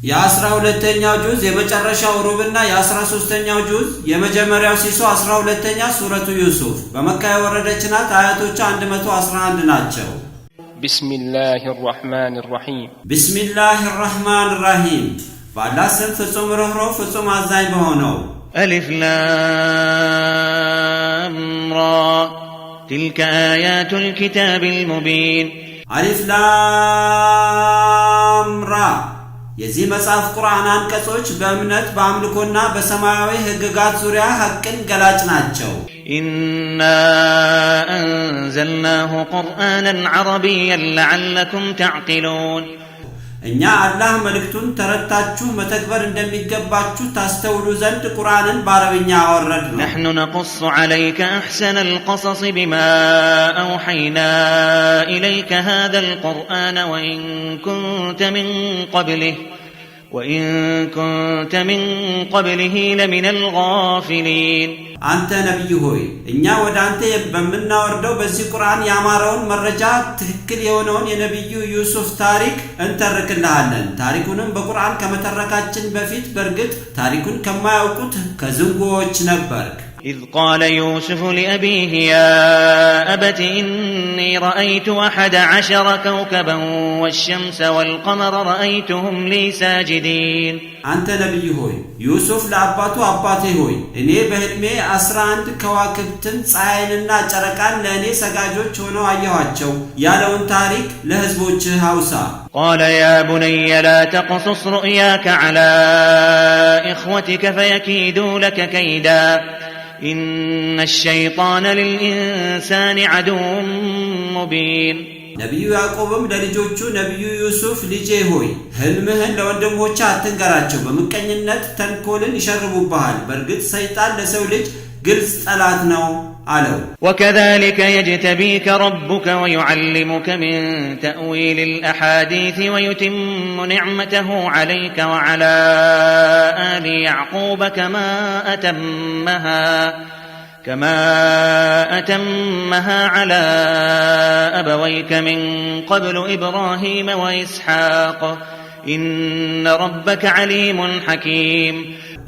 የ12ኛው ጁዝ የመጨረሻው ሩብና የ13ኛው ጁዝ የመጀመሪያው ሲሶ 12ኛ ሱረቱ ዩሱፍ በመካ የወረደች ናት። አያቶቿ 111 ናቸው። بسم الله الرحمن الرحيم። بسم الله الرحمن الرحيم። በአላህ ስም ፍጹም ርኅሩህ ፍጹም አዛኝ በሆነው። ألف لام را تلك آيات الكتاب المبين። ألف لام را። የዚህ መጽሐፍ ቁርአን አንቀጾች በእምነት፣ በአምልኮና በሰማያዊ ሕግጋት ዙሪያ ሐቅን ገላጭ ናቸው። إنا أنزلناه قرآنا عربيا لعلكم تعقلون። እኛ አላህ መልእክቱን ተረድታችሁ መተግበር እንደሚገባችሁ ታስተውሉ ዘንድ ቁርአንን በአረብኛ አወረድነው። نحن نقص عليك أحسن القصص بما أوحينا إليك هذا القرآن وإن كنت من قبله لمن الغافلين። አንተ ነቢይ ሆይ፣ እኛ ወደ አንተ በምናወርደው በዚህ ቁርአን ያማረውን መረጃ፣ ትክክል የሆነውን የነቢዩ ዩሱፍ ታሪክ እንተርክልሃለን። ታሪኩንም በቁርአን ከመተረካችን በፊት በእርግጥ ታሪኩን ከማያውቁት ከዝንጉዎች ነበርክ። إذ قال يوسف لأبيه يا أبت إني رأيت 11 كوكبا والشمس والقمر رأيتهم لي ساجدين። አንተ ነቢይ ሆይ፣ ዩሱፍ ለአባቱ አባቴ ሆይ፣ እኔ በሕልሜ 11 ከዋክብትን፣ ፀሐይንና ጨረቃን ለእኔ ሰጋጆች ሆነው አየኋቸው ያለውን ታሪክ ለሕዝቦችህ አውሳ። قال يا بني لا تقصص رؤياك على إخوتك فيكيدوا لك كيدا إن الشيطان للإنسان عدو مبين። ነቢዩ ያዕቆብም ለልጆቹ ነቢዩ ዩሱፍ ልጄ ሆይ፣ ሕልምህን ለወንድሞችህ አትንገራቸው፣ በምቀኝነት ተንኮልን ይሸርቡብሃል። በእርግጥ ሰይጣን ለሰው ልጅ ግልጽ ጠላት ነው አለው። وكذلك يجتبيك ربك ويعلمك من تأويل الأحاديث ويتم نعمته عليك وعلى آل يعقوب كما أتمها على أبويك من قبل إبراهيم وإسحاق إن ربك عليم حكيم።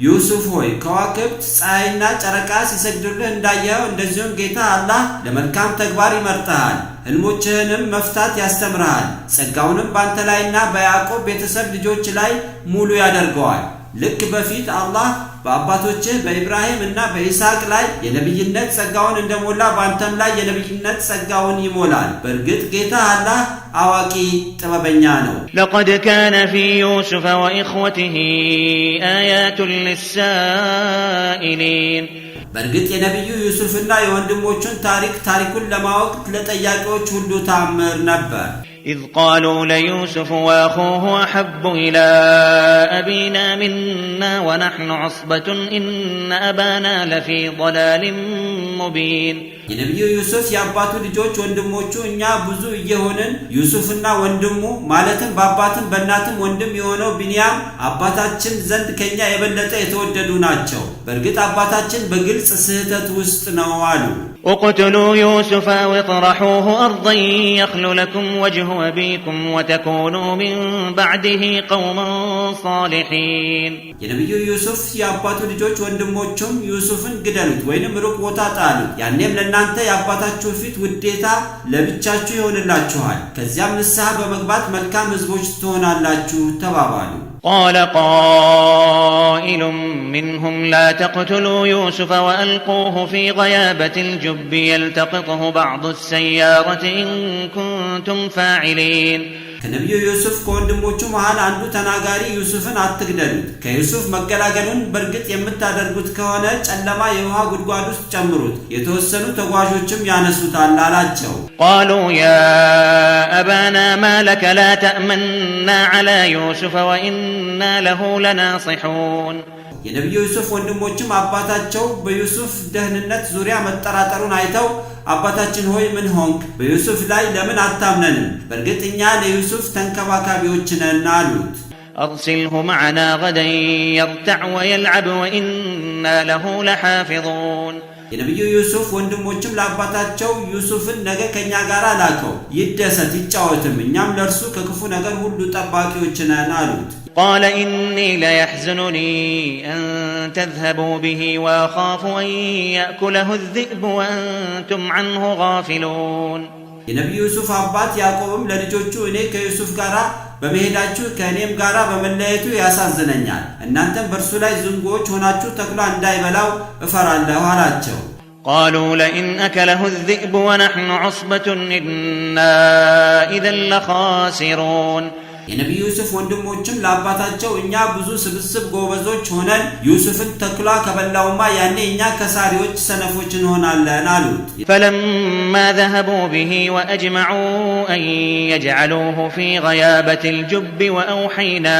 ዩሱፍ ሆይ፣ ከዋክብት፣ ፀሐይና ጨረቃ ሲሰግዱልህ እንዳየኸው እንደዚሁም ጌታህ አላህ ለመልካም ተግባር ይመርጥሃል። ሕልሞችህንም መፍታት ያስተምርሃል። ጸጋውንም ባንተ ላይና በያዕቆብ ቤተሰብ ልጆች ላይ ሙሉ ያደርገዋል። ልክ በፊት አላህ በአባቶችህ በኢብራሂም እና በኢስሐቅ ላይ የነቢይነት ጸጋውን እንደሞላ በአንተም ላይ የነቢይነት ጸጋውን ይሞላል። በእርግጥ ጌታህ አላህ አዋቂ ጥበበኛ ነው። لقد كان في يوسف وإخوته آيات للسائلين። በእርግጥ የነቢዩ ዩሱፍና የወንድሞቹን ታሪክ ታሪኩን ለማወቅ ለጠያቂዎች ሁሉ ታምር ነበር። إذ قالوا ليوسف وأخوه أحب إلى أبينا منا ونحن عصبة إن أبانا لفي ضلال مبين። የነቢዩ ዩሱፍ የአባቱ ልጆች ወንድሞቹ እኛ ብዙ እየሆንን ዩሱፍና ወንድሙ፣ ማለትም በአባትም በእናትም ወንድም የሆነው ቢንያም አባታችን ዘንድ ከኛ የበለጠ የተወደዱ ናቸው። በእርግጥ አባታችን በግልጽ ስህተት ውስጥ ነው አሉ። اقتلوا يوسف أو اطرحوه أرضا يخل لكم وجه أبيكم وتكونوا من بعده قوما صالحين። የነቢዩ ዩሱፍ የአባቱ ልጆች ወንድሞቹም ዩሱፍን ግደሉት ወይንም ሩቅ ቦታ ጣሉት፣ ያኔም ለእናንተ የአባታችሁ ፊት ውዴታ ለብቻችሁ ይሆንላችኋል። ከዚያም ንስሐ በመግባት መልካም ሕዝቦች ትሆናላችሁ ተባባሉ። قال قائل منهم لا تقتلوا يوسف وألقوه في غيابة الجب يلتقطه بعض السيارة إن كنتم فاعلين። ከነቢዩ ዩሱፍ ከወንድሞቹ መሃል አንዱ ተናጋሪ ዩሱፍን አትግደሉት፣ ከዩሱፍ መገላገሉን በእርግጥ የምታደርጉት ከሆነ ጨለማ የውሃ ጉድጓድ ውስጥ ጨምሩት፣ የተወሰኑ ተጓዦችም ያነሱታል አላቸው። قالوا يا أبانا ما لك لا تأمنا على يوسف وإنا له لناصحون። የነቢዩ ዩሱፍ ወንድሞችም አባታቸው በዩሱፍ ደህንነት ዙሪያ መጠራጠሩን አይተው አባታችን ሆይ፣ ምን ሆንክ? በዩሱፍ ላይ ለምን አታምነንም? በእርግጥ እኛ ለዩሱፍ ተንከባካቢዎች ነን አሉት። أرسله معنا غدا يرتع ويلعب وإنا له لحافظون። የነቢዩ ዩሱፍ ወንድሞችም ለአባታቸው ዩሱፍን ነገ ከእኛ ጋር ላከው፣ ይደሰት ይጫወትም፣ እኛም ለእርሱ ከክፉ ነገር ሁሉ ጠባቂዎች ነን አሉት። قال إني ليحزنني أن تذهبوا به وأخاف أن يأكله الذئب وأنتم عنه غافلون። የነቢዩ ዩሱፍ አባት ያዕቆብም ለልጆቹ እኔ ከዩሱፍ ጋር በመሄዳችሁ ከእኔም ጋር በመለየቱ ያሳዝነኛል፣ እናንተም በእርሱ ላይ ዝንጉዎች ሆናችሁ ተኩላ እንዳይበላው እፈራለሁ አላቸው። قالوا لئن أكله الذئب ونحن عصبة إنا إذا لخاسرون። የነቢዩ ዩሱፍ ወንድሞችም ለአባታቸው እኛ ብዙ ስብስብ ጎበዞች ሆነን ዩሱፍን ተኩላ ከበላውማ ያኔ እኛ ከሳሪዎች ሰነፎች እንሆናለን አሉት። فلما ذهبوا به وأجمعوا أن يجعلوه في غيابة الجب وأوحينا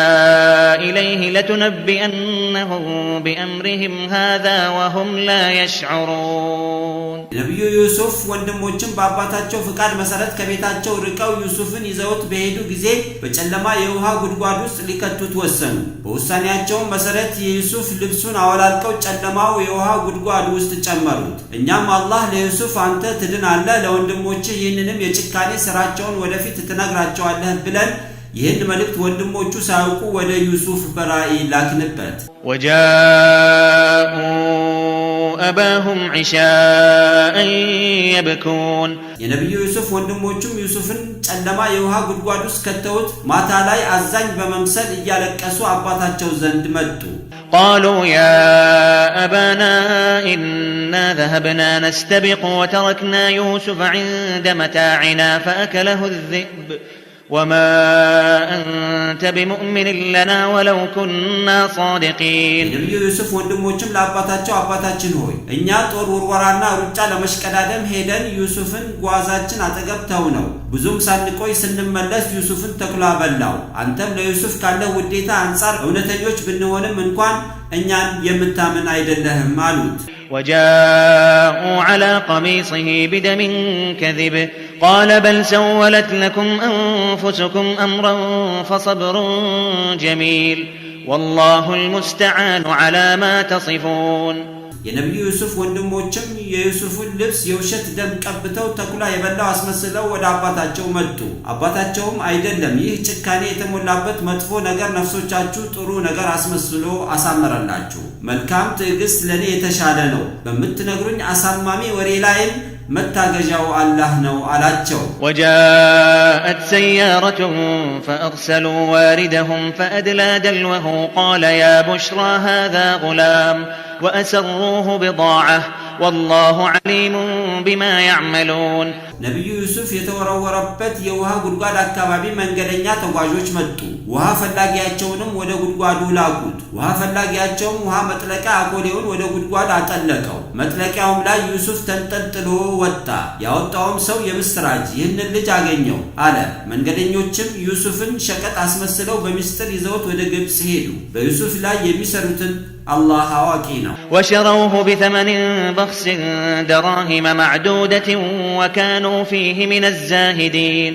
إليه لتنبئنهم بأمرهم هذا وهم لا يشعرون። የነቢዩ ዩሱፍ ወንድሞችም በአባታቸው ፍቃድ መሰረት ከቤታቸው ርቀው ዩሱፍን ይዘውት በሄዱ ጊዜ በጨለማ የውሃ ጉድጓድ ውስጥ ሊከቱት ወሰኑ። በውሳኔያቸውም መሰረት የዩሱፍ ልብሱን አወላልቀው ጨለማው የውሃ ጉድጓድ ውስጥ ጨመሩት። እኛም አላህ ለዩሱፍ አንተ ትድናለህ፣ ለወንድሞችህ ይህንንም የጭካኔ ስራቸውን ወደፊት ትነግራቸዋለህ ብለን ይህን መልእክት ወንድሞቹ ሳያውቁ ወደ ዩሱፍ በራእይ ላክንበት። وجاءوا أباهم عشاء يبكون። የነቢዩ ዩሱፍ ወንድሞቹም ዩሱፍን ጨለማ የውሃ ጉድጓድ ውስጥ ከተውት ማታ ላይ አዛኝ በመምሰል እያለቀሱ አባታቸው ዘንድ መጡ። قالوا يا أبانا إنا ذهبنا نستبق وتركنا يوسف عند متاعنا فأكله الذئب وما أنت بمؤمن لنا ولو كنا صادقين። የነቢዩ ዩሱፍ ወንድሞችም ለአባታቸው አባታችን ሆይ፣ እኛ ጦር ውርወራና ሩጫ ለመሽቀዳደም ሄደን ዩሱፍን ጓዛችን አጠገብ ተውነው። ብዙም ሳንቆይ ስንመለስ ዩሱፍን ተኩላ በላው። አንተም ለዩሱፍ ካለህ ውዴታ አንጻር እውነተኞች ብንሆንም እንኳን እኛን የምታምን አይደለህም አሉት። وجاءوا على قميصه بدم كذب قال بل سولت لكم أنفسكم أمرا فصبر جميل والله المستعان على ما تصفون። የነቢዩ ዩሱፍ ወንድሞችም የዩሱፍን ልብስ የውሸት ደም ቀብተው ተኩላ የበላው አስመስለው ወደ አባታቸው መጡ። አባታቸውም አይደለም፣ ይህ ጭካኔ የተሞላበት መጥፎ ነገር ነፍሶቻችሁ ጥሩ ነገር አስመስሎ አሳመረላችሁ። መልካም ትዕግስት ለእኔ የተሻለ ነው። በምትነግሩኝ አሳማሚ ወሬ ላይም መታገዣው አላህ ነው አላቸው። وجاءت سيارة فأرسلوا واردهم فأدلى دلوه قال يا بشرى هذا غلام وأسروه بضاعة والله عليم بما يعملون። ነቢዩ ዩሱፍ የተወረወረበት የውሃ ጉድጓድ አካባቢ መንገደኛ ተጓዦች መጡ። ውሃ ፈላጊያቸውንም ወደ ጉድጓዱ ላኩት። ውሃ ፈላጊያቸውም ውሃ መጥለቂያ አኮሌውን ወደ ጉድጓድ አጠለቀው። መጥለቂያውም ላይ ዩሱፍ ተንጠልጥሎ ወጣ። ያወጣውም ሰው የምስራች፣ ይህንን ልጅ አገኘሁ አለ። መንገደኞችም ዩሱፍን ሸቀጥ አስመስለው በሚስጥር ይዘውት ወደ ግብፅ ሄዱ። በዩሱፍ ላይ የሚሰሩትን አላህ አዋቂ ነው። وشروه بثمن بخس دراهم معدودة وكانوا فيه من الزاهدين።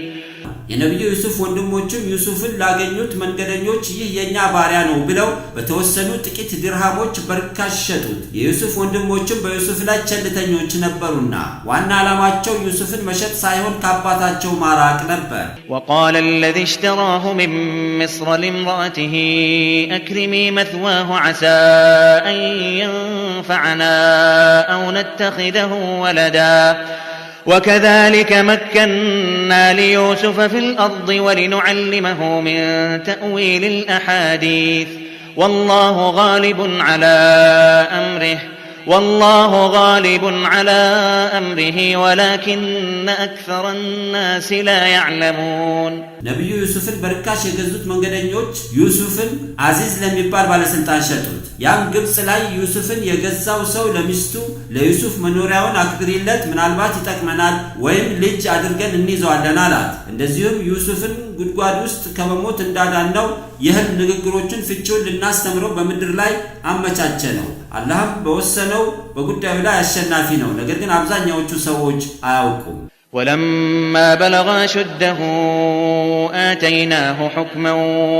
የነቢዩ ዩሱፍ ወንድሞችም ዩሱፍን ላገኙት መንገደኞች ይህ የእኛ ባሪያ ነው ብለው በተወሰኑ ጥቂት ድርሃሞች በርካሽ ሸጡት። የዩሱፍ ወንድሞችም በዩሱፍ ላይ ቸልተኞች ነበሩና ዋና ዓላማቸው ዩሱፍን መሸጥ ሳይሆን ከአባታቸው ማራቅ ነበር። وقال الذي اشتراه من مصر لامرأته أكرمي مثواه عسى أن ينفعنا أو نتخذه ولدا وكذلك مكنا ليوسف في الأرض ولنعلمه من تأويل الأحاديث والله غالب على أمره ولكن أكثر الناس لا يعلمون። ነቢዩ ዩሱፍን በርካሽ የገዙት መንገደኞች ዩሱፍን አዚዝ ለሚባል ባለስልጣን ሸጡት። ያም ግብፅ ላይ ዩሱፍን የገዛው ሰው ለሚስቱ ለዩሱፍ መኖሪያውን አክብሪለት፣ ምናልባት ይጠቅመናል ወይም ልጅ አድርገን እንይዘዋለን አላት። እንደዚሁም ዩሱፍን ጉድጓድ ውስጥ ከመሞት እንዳዳነው የህልም ንግግሮችን ፍቺውን ልናስተምረው በምድር ላይ አመቻቸነው። አላህም በወሰነው በጉዳዩ ላይ አሸናፊ ነው። ነገር ግን አብዛኛዎቹ ሰዎች አያውቁም። ولما بلغ أشده آتيناه حكما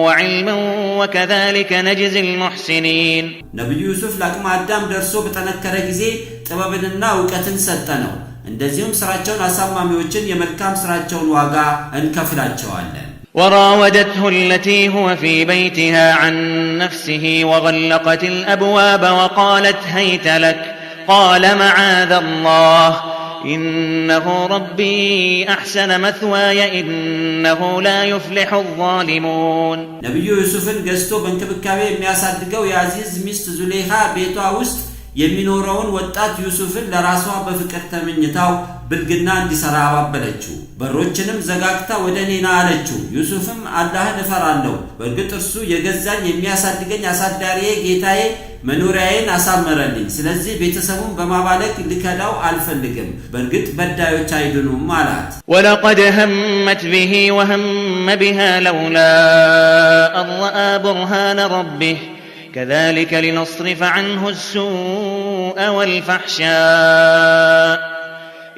وعلما وكذلك نجزي المحسنين። ነቢዩ ዩሱፍ ለአቅመ አዳም ደርሶ በጠነከረ ጊዜ ጥበብንና እውቀትን ሰጠነው። እንደዚሁም ስራቸውን አሳማሚዎችን የመልካም ስራቸውን ዋጋ እንከፍላቸዋለን። وراودته التي هو في بيتها عن نفسه وغلقت الأبواب وقالت هيت لك قال معاذ الله إنه ربي أحسن مثواي إنه لا يفلح الظالمون። ነቢዩ ዩሱፍን ገዝቶ በእንክብካቤ የሚያሳድገው የአዚዝ ሚስት ዙሌኻ ቤቷ ውስጥ የሚኖረውን ወጣት ዩሱፍን ለራሷ በፍቅር ተመኝታው ብልግና እንዲሰራ አባበለችው። በሮችንም ዘጋግታ ወደ እኔ ና አለችው። ዩሱፍም አላህን እፈራለሁ፣ በእርግጥ እርሱ የገዛኝ የሚያሳድገኝ አሳዳሪዬ ጌታዬ መኖሪያዬን አሳመረልኝ። ስለዚህ ቤተሰቡን በማባለግ ልከዳው አልፈልግም፣ በእርግጥ በዳዮች አይድኑም አላት። ولقد همت به وهم بها لولا أن رأى برهان ربه كذلك لنصرف عنه السوء والفحشاء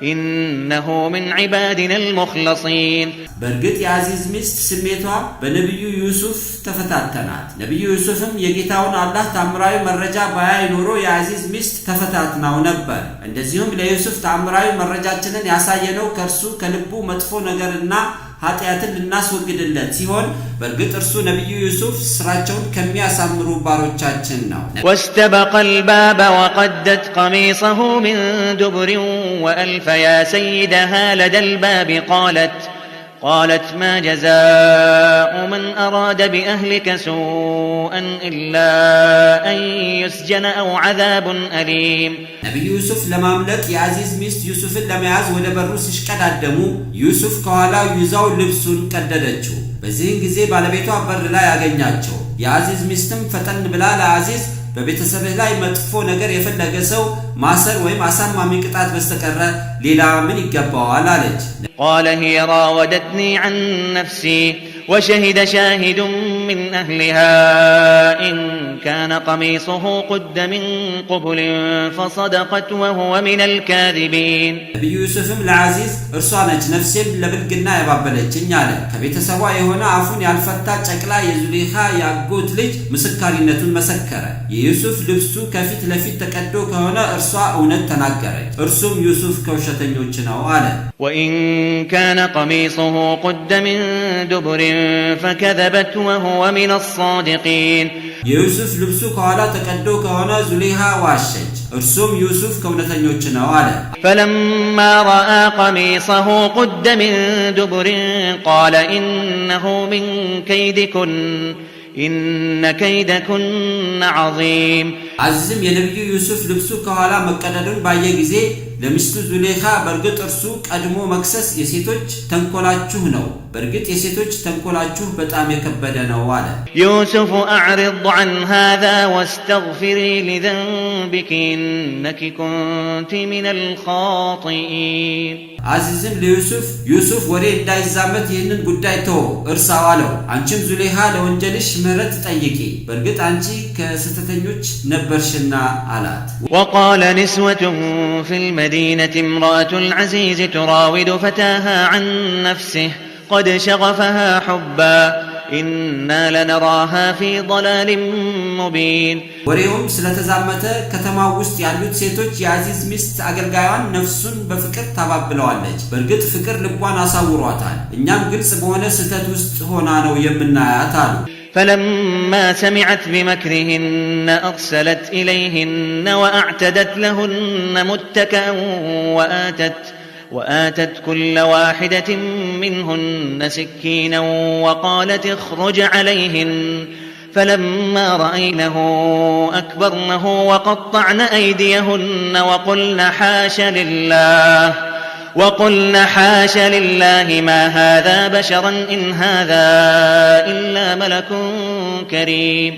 إنه من عبادنا المخلصين። በእርግጥ የአዚዝ ሚስት ስሜቷ በነቢዩ ዩሱፍ ተፈታተናት። ነቢዩ ዩሱፍም የጌታውን አላህ ታምራዊ መረጃ ባያይ ኖሮ የአዚዝ ሚስት ተፈታትናው ነበር። እንደዚሁም ለዩሱፍ ታምራዊ መረጃችንን ያሳየነው ከእርሱ ከልቡ መጥፎ ነገርና ኃጢአትን ልናስወግድለት ሲሆን በእርግጥ እርሱ ነቢዩ ዩሱፍ ስራቸውን ከሚያሳምሩ ባሮቻችን ነው። واستبقا الباب وقدت قميصه من دبر وألفيا سيدها لدى الباب قالت ما جزاء من أراد بأهلك سوءا إلا أن يسجن أو عذاب أليم። ነቢዩ ዩሱፍ ለማምለጥ የአዚዝ ሚስት ዩሱፍን ለመያዝ ወደ በሩ ሲሽቀዳደሙ ዩሱፍ ከኋላው ይዛው ልብሱን ቀደደችው። በዚህን ጊዜ ባለቤቷ በር ላይ አገኛቸው። የአዚዝ ሚስትም ፈጠን ብላ ለአዚዝ በቤተሰብህ ላይ መጥፎ ነገር የፈለገ ሰው ማሰር ወይም አሳማሚ ቅጣት በስተቀረ ሌላ ምን ይገባዋል? አለች። قال هي راودتني عن نفسي وشهد شاهد من أهلها إن كان قميصه قد من قبل فصدقت وهو من الكاذبين። ነቢዩ ዩሱፍም ለአዚዝ እርሷ ነች ነፍሴን ለብልግና ያባበለችኝ አለ። ከቤተሰቧ የሆነ አፉን ያልፈታ ጨቅላ የዙሌኻ የአጎት ልጅ ምስካሪነቱን መሰከረ። የዩሱፍ ልብሱ ከፊት ለፊት ተቀዶ ከሆነ እርሷ እውነት ተናገረች፣ እርሱም ዩሱፍ ከውሸተኞች ነው አለ። وإن كان قميصه قد من دبر فكذبت وهو من الصادقين። የዩሱፍ ልብሱ ከኋላ ተቀዶ ከሆነ ዙሌኻ ዋሸች፣ እርሱም ዩሱፍ ከእውነተኞች ነው አለ። فلما رأى قميصه قد من دبر قال إنه من كيدكن إن كيدكن عظيم። አዚዝም የነቢዩ ዩሱፍ ልብሱ ከኋላ መቀደዱን ባየ ጊዜ ለሚስቱ ዙሌኻ በእርግጥ እርሱ ቀድሞ መክሰስ የሴቶች ተንኮላችሁ ነው፣ በእርግጥ የሴቶች ተንኮላችሁ በጣም የከበደ ነው አለ። يوسف أعرض عن هذا واستغفري لذنبك إنك كنت من الخاطئين። አዚዝም ለዩሱፍ ዩሱፍ ወሬ እንዳይዛመት ይህንን ጉዳይ ተወው እርሳው አለው። አንቺም ዙሌኻ ለወንጀልሽ ምህረት ጠይቂ፣ በእርግጥ አንቺ ከስህተተኞች ነበርሽና አላት። وقال نسوة في المدينة امرأة العزيز تراود فتاها عن نفسه قد شغفها حبا إنا لنراها في ضلال مبين። ወሬውም ስለተዛመተ ከተማው ውስጥ ያሉት ሴቶች የአዚዝ ሚስት አገልጋዩን ነፍሱን በፍቅር ታባብለዋለች። በእርግጥ ፍቅር ልቧን አሳውሯታል። እኛም ግልጽ በሆነ ስህተት ውስጥ ሆና ነው የምናያት አሉ። فلما سمعت بمكرهن أرسلت إليهن وأعتدت لهن متكأ وآتت كل واحدة منهن سكينا وقالت اخرج عليهن فلما رأينه أكبرنه وقطعن أيديهن وقلن حاش لله ما هذا بشرا إن هذا إلا ملك كريم።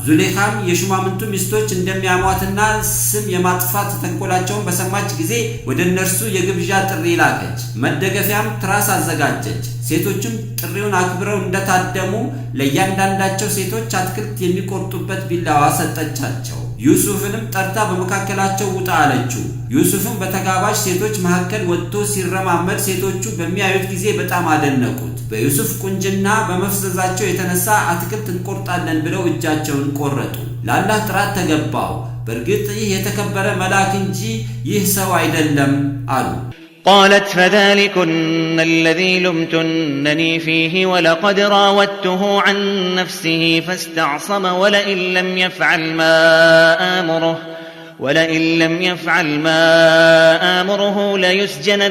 ዙሌኻም የሹማምንቱ ሚስቶች እንደሚያሟትና ስም የማጥፋት ተንኮላቸውን በሰማች ጊዜ ወደ እነርሱ የግብዣ ጥሪ ላከች። መደገፊያም ትራስ አዘጋጀች። ሴቶችም ጥሪውን አክብረው እንደታደሙ ለእያንዳንዳቸው ሴቶች አትክልት የሚቆርጡበት ቢላዋ ሰጠቻቸው። ዩሱፍንም ጠርታ በመካከላቸው ውጣ አለችው። ዩሱፍም በተጋባዥ ሴቶች መካከል ወጥቶ ሲረማመድ ሴቶቹ በሚያዩት ጊዜ በጣም አደነቁት። በዩሱፍ ቁንጅና በመፍዘዛቸው የተነሳ አትክልት እንቆርጣለን ብለው እጃቸውን ቆረጡ። ለአላህ ጥራት ተገባው፣ በእርግጥ ይህ የተከበረ መልአክ እንጂ ይህ ሰው አይደለም አሉ። قالت فذلكن الذي لمتنني فيه ولقد راودته عن نفسه فاستعصم ولئن لم يفعل ما آمره ليسجنن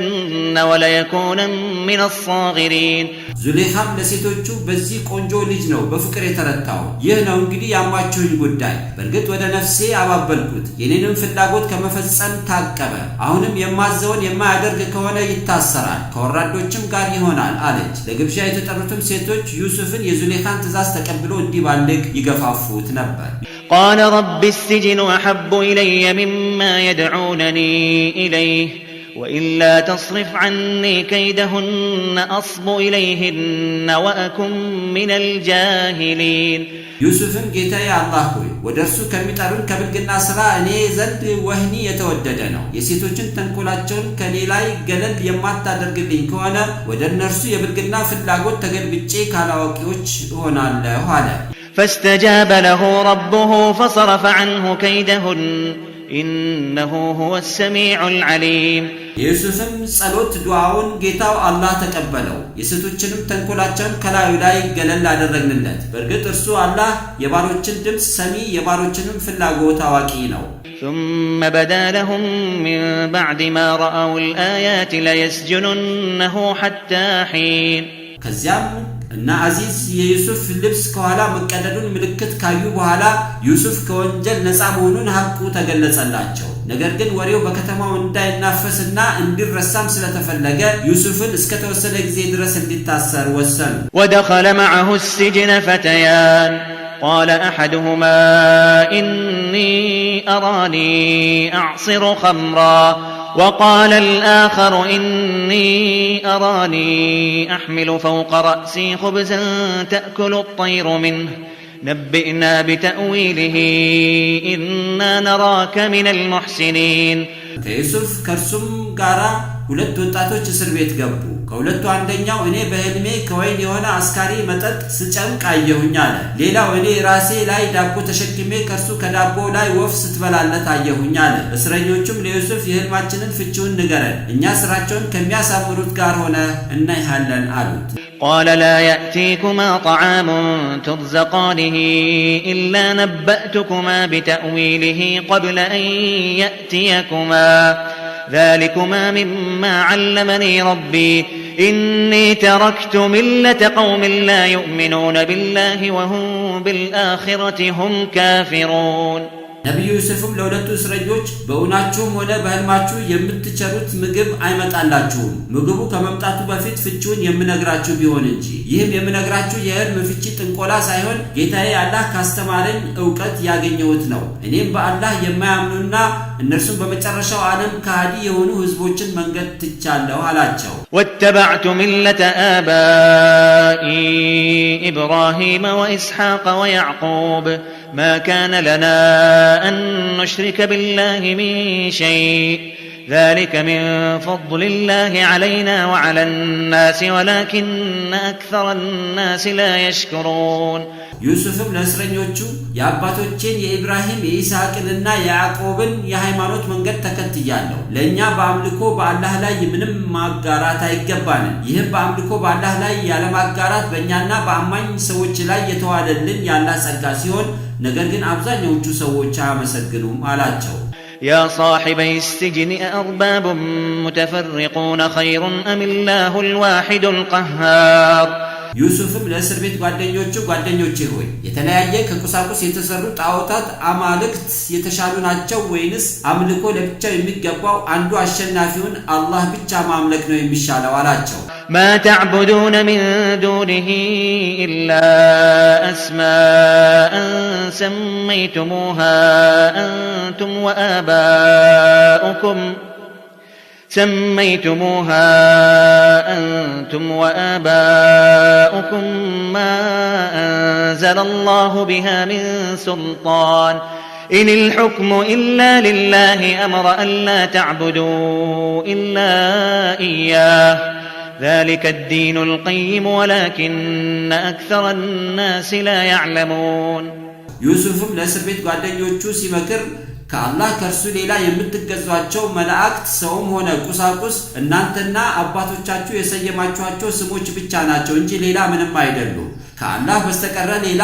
وليكون من الصاغرين። ዙሌኻም ለሴቶቹ በዚህ ቆንጆ ልጅ ነው በፍቅር የተረታው። ይህ ነው እንግዲህ ያማችሁኝ ጉዳይ። በእርግጥ ወደ ነፍሴ አባበልኩት፣ የኔንም ፍላጎት ከመፈጸም ታቀበ። አሁንም የማዘውን የማያደርግ ከሆነ ይታሰራል፣ ከወራዶችም ጋር ይሆናል አለች። ለግብዣ የተጠሩትም ሴቶች ዩሱፍን የዙሌኻን ትእዛዝ ተቀብሎ እንዲባልግ ይገፋፉት ነበር። قال رب السجن أحب إلي مما يدعونني إليه وإلا تصرف عني كيدهن أصب إليهن وأكن من الجاهلين። ዩሱፍም ጌታዬ አላህ ሆይ፣ ወደ እርሱ ከሚጠሩን ከብልግና ሥራ እኔ ዘንድ ወህኒ የተወደደ ነው። የሴቶችን ተንኮላቸውን ከኔ ላይ ገለል የማታደርግልኝ ከሆነ ወደ እነርሱ የብልግና ፍላጎት ተገልብጬ ካላዋቂዎች እሆናለሁ አለ። فاستجاب له ربه فصرف عنه كيدهن إنه هو السميع العليم። የዩሱፍም ጸሎት ዱዓውን ጌታው አላህ ተቀበለው። የሴቶችንም ተንኮላቸውን ከላዩ ላይ ገለል አደረግንለት። በእርግጥ እርሱ አላህ የባሮችን ድምፅ ሰሚ፣ የባሮችንም ፍላጎት አዋቂ ነው። ثم بدا لهم من بعد ما رأوا الآيات ليسجننه حتى حين። ከዚያም እነ አዚዝ የዩሱፍ ልብስ ከኋላ መቀደዱን ምልክት ካዩ በኋላ ዩሱፍ ከወንጀል ነፃ መሆኑን ሐቁ ተገለጸላቸው። ነገር ግን ወሬው በከተማው እንዳይናፈስና እንዲረሳም ስለተፈለገ ዩሱፍን እስከተወሰነ ጊዜ ድረስ እንዲታሰር ወሰኑ። ودخل معه السجن فتيان قال أحدهما إني أراني أعصر خمرا وقال الآخر إني أراني أحمل فوق رأسي خبزا تأكل الطير منه نبئنا بتأويله إنا نراك من المحسنين። ከዩሱፍ ከእርሱም ጋራ ሁለት ወጣቶች እስር ቤት ገቡ። ከሁለቱ አንደኛው እኔ በሕልሜ ከወይን የሆነ አስካሪ መጠጥ ስጨምቅ አየሁኝ አለ። ሌላው እኔ ራሴ ላይ ዳቦ ተሸክሜ ከእርሱ ከዳቦ ላይ ወፍ ስትበላለት አየሁኝ አለ። እስረኞቹም ለዩሱፍ የሕልማችንን ፍቺውን ንገረን፣ እኛ ስራቸውን ከሚያሳምሩት ጋር ሆነህ እናይሃለን አሉት። قال لا يأتيكما طعام ترزقانه إلا نبأتكما بتأويله قبل أن يأتيكما ذلكما مما علمني ربي إني تركت ملة قوم لا يؤمنون بالله وهم بالآخرة هم كافرون። ነቢዩ ዩሱፍም ለሁለቱ እስረኞች በእውናችሁም ሆነ በሕልማችሁ የምትቸሩት ምግብ አይመጣላችሁም፣ ምግቡ ከመምጣቱ በፊት ፍቺውን የምነግራችሁ ቢሆን እንጂ። ይህም የምነግራችሁ የሕልም ፍቺ ጥንቆላ ሳይሆን ጌታዬ አላህ ካስተማረኝ እውቀት ያገኘሁት ነው። እኔም በአላህ የማያምኑና እነርሱም በመጨረሻው ዓለም ከሃዲ የሆኑ ሕዝቦችን መንገድ ትቻለሁ አላቸው። واتبعت ملة آبائي إبراهيم وإسحاق ويعقوب ما كان لنا أن نشرك بالله من شيء ذلك من فضل الله علينا وعلى الناس ولكن أكثر الناس لا يشكرون። ዩሱፍም ለእስረኞቹ የአባቶቼን የኢብራሂም፣ የይስሐቅንና የያዕቆብን የሃይማኖት መንገድ ተከትያለሁ። ለእኛ በአምልኮ በአላህ ላይ ምንም ማጋራት አይገባንም። ይህም በአምልኮ በአላህ ላይ ያለማጋራት በእኛና በአማኝ ሰዎች ላይ የተዋለልን የአላህ ጸጋ ሲሆን ነገር ግን አብዛኛዎቹ ሰዎች አያመሰግኑም አላቸው። يا صاحبي السجن أأرباب متفرقون خير أم الله الواحد القهار؟ ዩሱፍም ለእስር ቤት ጓደኞቹ ጓደኞቼ ሆይ፣ የተለያየ ከቁሳቁስ የተሰሩ ጣዖታት አማልክት የተሻሉ ናቸው ወይንስ አምልኮ ለብቻው የሚገባው አንዱ አሸናፊውን አላህ ብቻ ማምለክ ነው የሚሻለው አላቸው። ما تعبدون من دونه إلا أسماء سميتموها سميتموها أنتم وآباؤكم ما أنزل الله بها من سلطان إن الحكم إلا لله أمر ألا تعبدوا إلا إياه ذلك الدين القيم ولكن أكثر الناس لا يعلمون። ዩሱፍም ለእስር ቤት ጓደኞቹ ሲመክር ከአላህ ከእርሱ ሌላ የምትገዟቸው መላእክት፣ ሰውም ሆነ ቁሳቁስ እናንተና አባቶቻችሁ የሰየማችኋቸው ስሞች ብቻ ናቸው እንጂ ሌላ ምንም አይደሉም። ከአላህ በስተቀረ ሌላ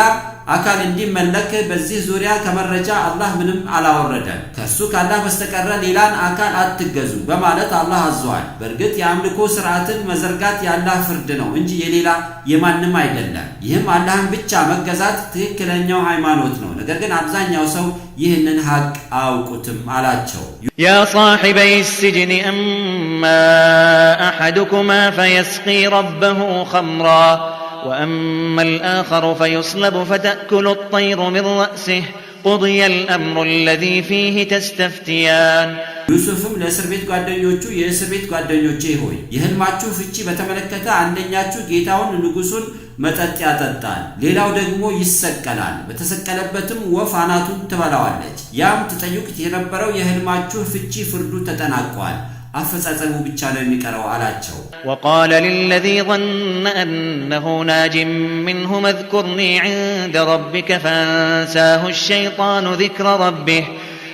አካል እንዲመለክ በዚህ ዙሪያ ከመረጃ አላህ ምንም አላወረደም። ከእርሱ ከአላህ በስተቀረ ሌላን አካል አትገዙ በማለት አላህ አዟል። በእርግጥ የአምልኮ ስርዓትን መዘርጋት የአላህ ፍርድ ነው እንጂ የሌላ የማንም አይደለም። ይህም አላህን ብቻ መገዛት ትክክለኛው ሃይማኖት ነው። ነገር ግን አብዛኛው ሰው ይህንን ሀቅ አያውቁትም አላቸው። يا صاحبي السجن أما أحدكما فيسقي ربه خمرا وأما الآخر فيصلب فتأكل الطير من رأسه قضي الأمر الذي فيه تستفتيان። ዩሱፍም ለእስር ቤት ጓደኞቹ የእስር ቤት ጓደኞቼ ሆይ፣ የህልማችሁ ፍቺ በተመለከተ አንደኛችሁ ጌታውን ንጉሱን መጠጥ ያጠጣል፣ ሌላው ደግሞ ይሰቀላል። በተሰቀለበትም ወፍ አናቱን ትበላዋለች። ያም ትጠይቁት የነበረው የህልማችሁ ፍቺ ፍርዱ ተጠናቋል፣ አፈጻጸሙ ብቻ ነው የሚቀረው አላቸው። وقال للذي ظن أنه ناج منهما اذكرني عند ربك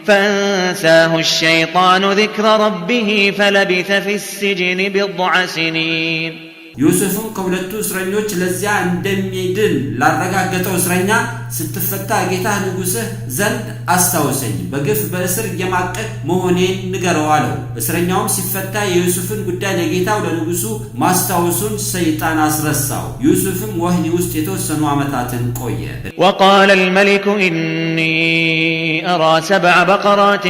فأنساه الشيطان ذكر ربه فلبث في السجن بضع سنين። ዩሱፍም ከሁለቱ እስረኞች ለዚያ እንደሚድን ላረጋገጠው እስረኛ ስትፈታ ጌታህ ንጉሥህ ዘንድ አስታውሰኝ፣ በግፍ በእስር እየማቀቅሁ መሆኔን ንገረው አለው። እስረኛውም ሲፈታ የዩሱፍን ጉዳይ ለጌታው ለንጉሱ ማስታወሱን ሰይጣን አስረሳው። ዩሱፍም ወህኒ ውስጥ የተወሰኑ ዓመታትን ቆየ። وقال الملك إني أرى سبع بقرات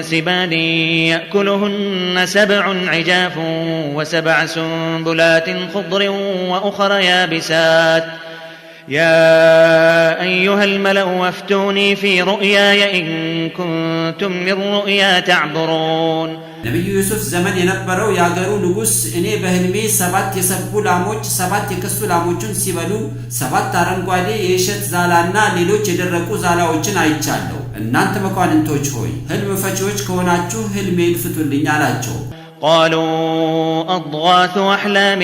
سمان يأكلهن سبع عجاف وسبع سنبلات خضر وأخر يابسات يا أيها الملأ أفتوني في رؤياي إن كنتم للرؤيا تعبرون። ነቢዩ ዩሱፍ ዘመን የነበረው የአገሩ ንጉሥ እኔ በሕልሜ ሰባት የሰቡ ላሞች ሰባት የከሱ ላሞችን ሲበሉ፣ ሰባት አረንጓዴ የእሸት ዛላና ሌሎች የደረቁ ዛላዎችን አይቻለሁ። እናንተ መኳንንቶች ሆይ፣ ሕልም ፈቺዎች ከሆናችሁ ሕልሜን ፍቱልኝ አላቸው። قالوا أضغاث أحلام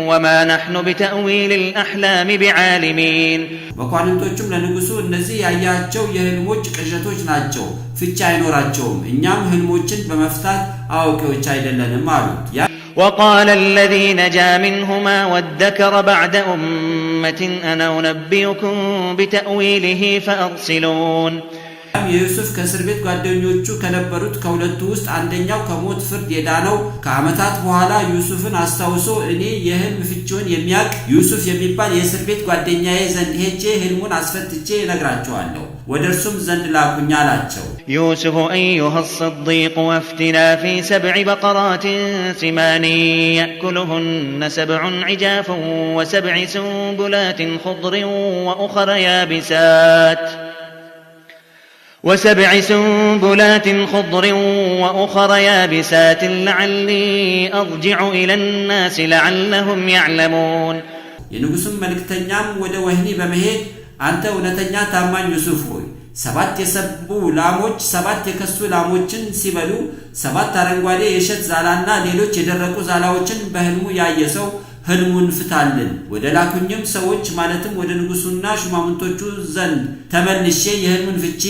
وما نحن بتأويل الأحلام بعالمين። መኳንንቶቹም ለንጉሡ እነዚህ ያያቸው የሕልሞች ቅዠቶች ናቸው፣ ፍቺ አይኖራቸውም፣ እኛም ሕልሞችን በመፍታት አዋቂዎች አይደለንም አሉት። وقال الذي نجا منهما وادكر بعد أمة أنا أنبئكم بتأويله فأرسلون። የዩሱፍ ከእስር ቤት ጓደኞቹ ከነበሩት ከሁለቱ ውስጥ አንደኛው ከሞት ፍርድ የዳነው ከዓመታት በኋላ ዩሱፍን አስታውሶ እኔ የህልም ፍቺውን የሚያውቅ ዩሱፍ የሚባል የእስር ቤት ጓደኛዬ ዘንድ ሄጄ ህልሙን አስፈትቼ እነግራችኋለሁ፣ ወደ እርሱም ዘንድ ላኩኝ አላቸው። يوسف أيها الصديق أفتنا في سبع بقرات سمان يأكلهن سبع عجاف وسبع سنبلات خضر وأخر يابسات لعلي أرجع إلى الناس لعلهم يعلمون። የንጉሡም መልእክተኛም ወደ ወህኒ በመሄድ አንተ እውነተኛ ታማኝ ዩሱፍ ሆይ፣ ሰባት የሰቡ ላሞች ሰባት የከሱ ላሞችን ሲበሉ፣ ሰባት አረንጓዴ የእሸት ዛላና ሌሎች የደረቁ ዛላዎችን በሕልሙ ያየ ሰው ሕልሙን ፍታልን። ወደ ላኩኝም ሰዎች ማለትም ወደ ንጉሡና ሹማምንቶቹ ዘንድ ተመልሼ የሕልሙን ፍቺ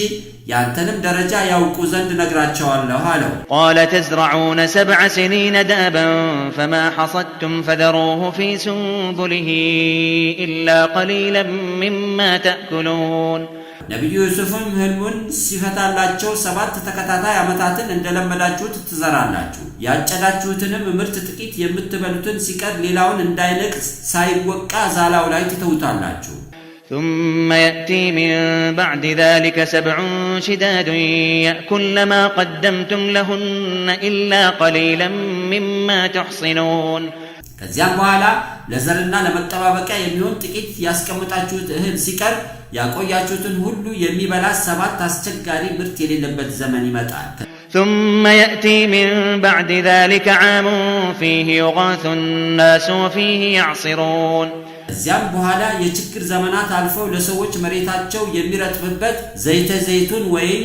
ያንተንም ደረጃ ያውቁ ዘንድ እነግራቸዋለሁ አለው። قال تزرعون سبع سنين دأبا فما حصدتم فذروه في سنبله إلا قليلا مما تأكلون። ነቢዩ ዩሱፍም ሕልሙን ሲፈታላቸው 7 ተከታታይ ዓመታትን እንደለመዳችሁት ትዘራላችሁ። ያጨዳችሁትንም ምርት ጥቂት የምትበሉትን ሲቀር ሌላውን እንዳይነቅዝ ሳይወቃ ዛላው ላይ ትተውታላችሁ። ثم يأتي من بعد ذلك سبع شداد يأكلن ما قدمتم لهن إلا قليلا مما تحصنون። ከዚያም በኋላ ለዘርና ለመጠባበቂያ የሚሆን ጥቂት ያስቀመጣችሁት እህል ሲቀር ያቆያችሁትን ሁሉ የሚበላ ሰባት አስቸጋሪ ምርት የሌለበት ዘመን ይመጣል። ثم يأتي من بعد ذلك عام فيه يغاث الناس وفيه يعصرون። ከዚያም በኋላ የችግር ዘመናት አልፈው ለሰዎች መሬታቸው የሚረጥብበት፣ ዘይተ ዘይቱን፣ ወይን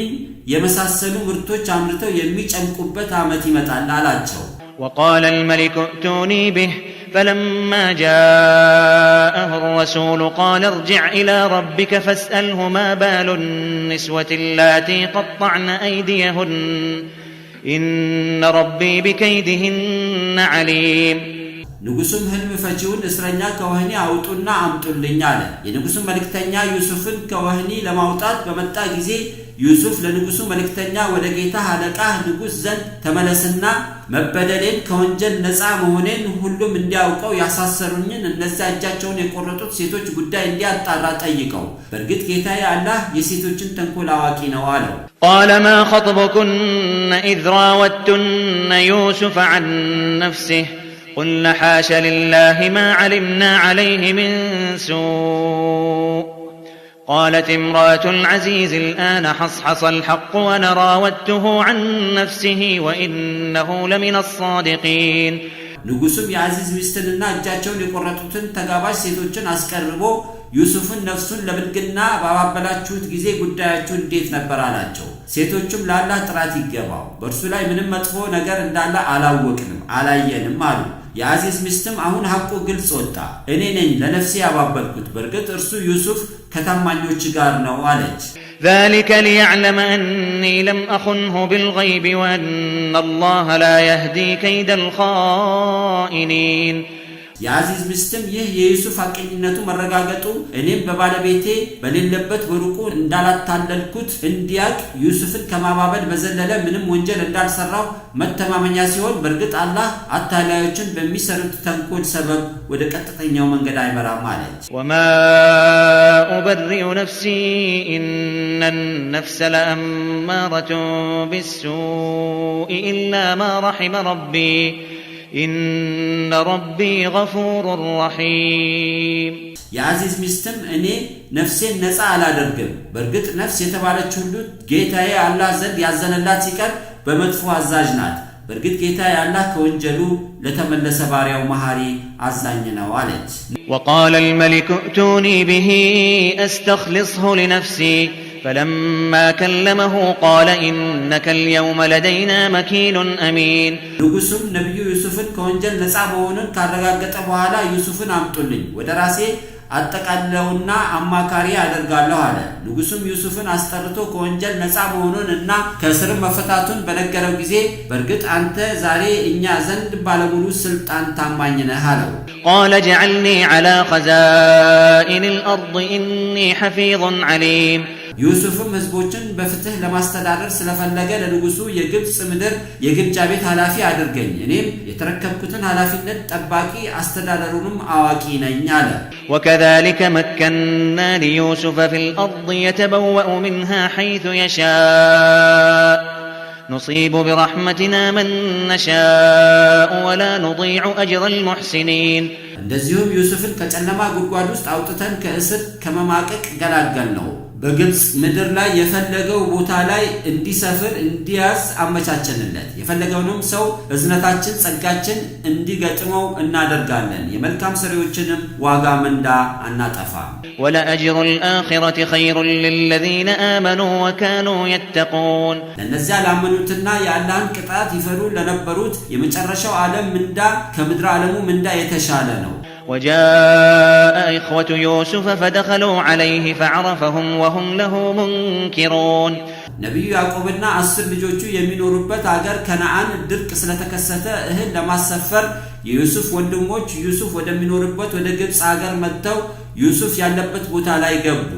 የመሳሰሉ ምርቶች አምርተው የሚጨምቁበት ዓመት ይመጣል አላቸው። وقال الملك ائتوني به فلما جاءه الرسول قال ارجع إلى ربك فاسأله ما بال النسوة اللاتي قطعن أيديهن إن ربي بكيدهن عليم። ንጉሱም ህልም ፈቺውን እስረኛ ከወህኒ አውጡና አምጡልኝ አለ። የንጉሱ መልእክተኛ ዩሱፍን ከወህኒ ለማውጣት በመጣ ጊዜ ዩሱፍ ለንጉሱ መልእክተኛ ወደ ጌታህ አለቃህ ንጉሥ ዘንድ ተመለስና መበደሌን፣ ከወንጀል ነፃ መሆኔን ሁሉም እንዲያውቀው ያሳሰሩኝን እነዚያ እጃቸውን የቆረጡት ሴቶች ጉዳይ እንዲያጣራ ጠይቀው። በእርግጥ ጌታዬ አላህ የሴቶችን ተንኮል አዋቂ ነው አለው። قال ما خطبكن إذ راوتن يوسف عن نفسه؟ قلن حاش لله ما علمنا عليه من سوء. قالت امرأة العزيز الآن حصحص الحق أنا راودته عن نفسه وإنه لمن الصادقين። ንጉሱም የአዚዝ ሚስትንና እጃቸውን የቆረጡትን ተጋባዥ ሴቶችን አስቀርቦ ዩሱፍን ነፍሱን ለብልግና ባባበላችሁት ጊዜ ጉዳያችሁ እንዴት ነበር አላቸው። ሴቶቹም ለአላህ ጥራት ይገባው፣ በእርሱ ላይ ምንም መጥፎ ነገር እንዳለ አላወቅንም፣ አላየንም አሉ። የአዚዝ ሚስትም አሁን ሐቁ ግልጽ ወጣ፣ እኔ ነኝ ለነፍሴ ያባበልኩት፣ በእርግጥ እርሱ ዩሱፍ ከታማኞች ጋር ነው አለች። ذلك ليعلم أني لم أخنه بالغيب وأن الله لا يهدي كيد الخائنين። የአዚዝ ሚስትም ይህ የዩሱፍ ሐቀኝነቱ መረጋገጡ እኔም በባለቤቴ በሌለበት በሩቁ እንዳላታለልኩት እንዲያቅ፣ ዩሱፍን ከማባበል በዘለለ ምንም ወንጀል እንዳልሰራው መተማመኛ ሲሆን በእርግጥ አላህ አታላዮችን በሚሰሩት ተንኮል ሰበብ ወደ ቀጥተኛው መንገድ አይመራም አለች። وما أبرئ نفسي إن النفس لأمارة بالسوء إلا ما رحم ربي إن ربي غفور رحيم። የአዚዝ ሚስትም እኔ ነፍሴን ነፃ አላደርግም፣ በእርግጥ ነፍስ የተባለች ሁሉ ጌታዬ አላህ ዘንድ ያዘነላት ሲቀር በመጥፎ አዛዥ ናት። በእርግጥ ጌታዬ አላህ ከወንጀሉ ለተመለሰ ባሪያው መሐሪ አዛኝ ነው አለች። وقال الملك ائتوني به أستخلصه لنفسي فلما كلمه قال إنك اليوم لدينا مكين أمين። ንጉሱም ነቢዩ ዩሱፍን ከወንጀል ነፃ መሆኑን ካረጋገጠ በኋላ ዩሱፍን አምጡልኝ፣ ወደ ራሴ አጠቃለውና አማካሪ አደርጋለሁ አለ። ንጉሱም ዩሱፍን አስጠርቶ ከወንጀል ነፃ መሆኑን እና ከእስርም መፈታቱን በነገረው ጊዜ በእርግጥ አንተ ዛሬ እኛ ዘንድ ባለሙሉ ስልጣን ታማኝ ነህ አለው። قال اجعلني على خزائن الأرض إني حفيظ عليم። ዩሱፍም ህዝቦችን በፍትህ ለማስተዳደር ስለፈለገ ለንጉሱ የግብፅ ምድር የግምጃ ቤት ኃላፊ አድርገኝ፣ እኔም የተረከብኩትን ኃላፊነት ጠባቂ አስተዳደሩንም አዋቂ ነኝ አለ። وكذلك مكنا ليوسف في الأرض يتبوأ منها حيث يشاء نصيب برحمتنا من نشاء ولا نضيع أجر المحسنين። እንደዚሁም ዩሱፍን ከጨለማ ጉድጓድ ውስጥ አውጥተን ከእስር ከመማቀቅ ገላገልነው። በግብፅ ምድር ላይ የፈለገው ቦታ ላይ እንዲሰፍር እንዲያዝ አመቻቸንለት። የፈለገውንም ሰው እዝነታችን ጸጋችን እንዲገጥመው እናደርጋለን። የመልካም ሰሪዎችንም ዋጋ ምንዳ አናጠፋም። ولأجر الآخرة خير للذين آمنوا وكانوا يتقون። ለእነዚያ ላመኑትና የአላህን ቅጣት ይፈሩ ለነበሩት የመጨረሻው ዓለም ምንዳ ከምድረ ዓለሙ ምንዳ የተሻለ ነው። وجاء إخوة يوسف فدخلوا عليه فعرفهم وهم له منكرون። ነቢዩ ያዕቆብና 10 ልጆቹ የሚኖሩበት አገር ከነአን ድርቅ ስለተከሰተ እህል ለማሰፈር የዩሱፍ ወንድሞች ዩሱፍ ወደሚኖርበት ወደ ግብፅ አገር መጥተው ዩሱፍ ያለበት ቦታ ላይ ገቡ።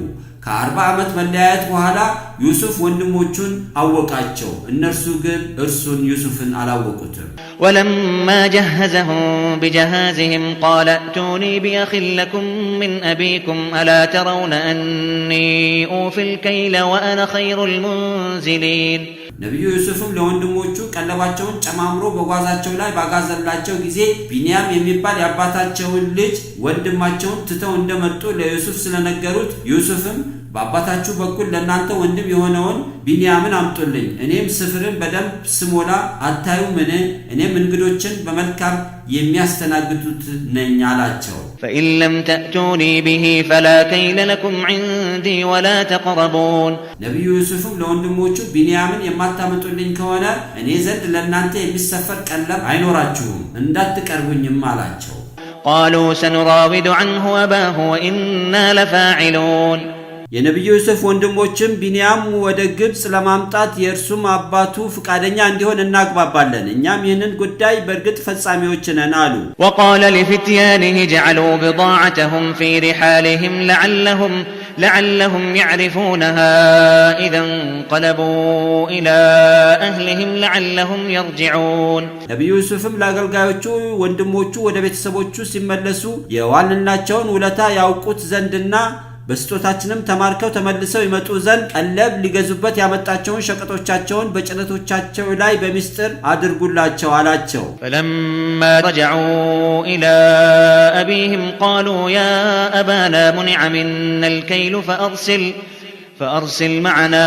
ከ40 ዓመት መለያየት በኋላ ዩሱፍ ወንድሞቹን አወቃቸው። እነርሱ ግን እርሱን ዩሱፍን አላወቁትም። ولما جهزهم بجهازهم قال ائتوني بأخ لكم من أبيكم ألا ترون أني أوفي الكيل وأنا خير المنزلين። ነቢዩ ዩሱፍም ለወንድሞቹ ቀለባቸውን ጨማምሮ በጓዛቸው ላይ ባጋዘላቸው ጊዜ ቢንያም የሚባል የአባታቸውን ልጅ ወንድማቸውን ትተው እንደመጡ ለዩሱፍ ስለነገሩት ዩሱፍም በአባታችሁ በኩል ለእናንተ ወንድም የሆነውን ቢንያምን አምጡልኝ። እኔም ስፍርን በደንብ ስሞላ አታዩምን? እኔም እንግዶችን በመልካም የሚያስተናግዱት ነኝ አላቸው። فإن لم تأتوني به فلا كيل لكم عندي ولا تقربون። ነቢዩ ዩሱፍም ለወንድሞቹ ቢንያምን የማታመጡልኝ ከሆነ እኔ ዘንድ ለእናንተ የሚሰፈር ቀለብ አይኖራችሁም፣ እንዳትቀርቡኝም አላቸው። قالوا سنراود عنه أباه وإنا لفاعلون። የነቢዩ ዩሱፍ ወንድሞችም ቢንያም ወደ ግብፅ ለማምጣት የእርሱም አባቱ ፍቃደኛ እንዲሆን እናግባባለን፣ እኛም ይህንን ጉዳይ በእርግጥ ፈጻሚዎች ነን አሉ። وقال لفتيانه اجعلوا بضاعتهم في رحالهم لعلهم يعرفونها إذا انقلبوا إلى أهلهم لعلهم يرجعون። ነቢዩ ዩሱፍም ለአገልጋዮቹ ወንድሞቹ ወደ ቤተሰቦቹ ሲመለሱ የዋልንላቸውን ውለታ ያውቁት ዘንድና በስጦታችንም ተማርከው ተመልሰው ይመጡ ዘንድ ቀለብ ሊገዙበት ያመጣቸውን ሸቀጦቻቸውን በጭነቶቻቸው ላይ በሚስጥር አድርጉላቸው አላቸው። فلما رجعوا إلى أبيهم قالوا يا أبانا منع منا الكيل فأرسل معنا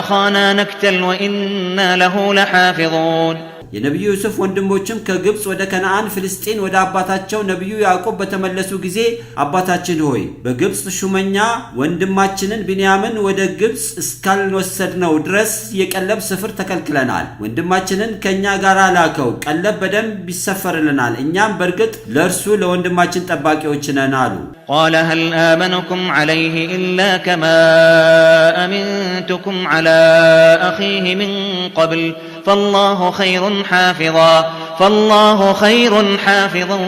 أخانا نكتل وإنا له لحافظون። የነቢዩ ዩሱፍ ወንድሞችም ከግብፅ ወደ ከነአን ፍልስጤን ወደ አባታቸው ነቢዩ ያዕቆብ በተመለሱ ጊዜ፣ አባታችን ሆይ፣ በግብፅ ሹመኛ ወንድማችንን ቢንያምን ወደ ግብፅ እስካልወሰድነው ድረስ የቀለብ ስፍር ተከልክለናል። ወንድማችንን ከእኛ ጋር ላከው፣ ቀለብ በደንብ ይሰፈርልናል። እኛም በእርግጥ ለእርሱ ለወንድማችን ጠባቂዎች ነን አሉ። قال هل آمنكم عليه إلا كما أمنتكم على أخيه من قبل فالله خير حافظا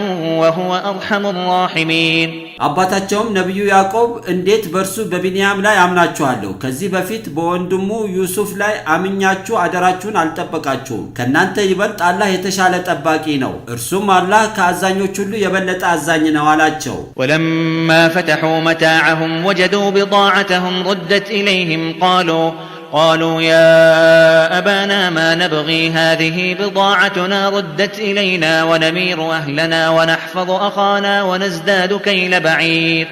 وهو أرحم الراحمين። አባታቸውም ነቢዩ ያዕቆብ እንዴት በእርሱ በቢንያም ላይ አምናችኋለሁ? ከዚህ በፊት በወንድሙ ዩሱፍ ላይ አምኛችሁ አደራችሁን አልጠበቃችሁም። ከእናንተ ይበልጥ አላህ የተሻለ ጠባቂ ነው። እርሱም አላህ ከአዛኞች ሁሉ የበለጠ አዛኝ ነው አላቸው። ولما فتحوا متاعهم وجدوا بضاعتهم ردت إليهم قالوا يا أبانا ما نبغي، هذه بضاعتنا ردت إلينا، ونمير أهلنا ونحفظ أخانا ونزداد كيل بعير،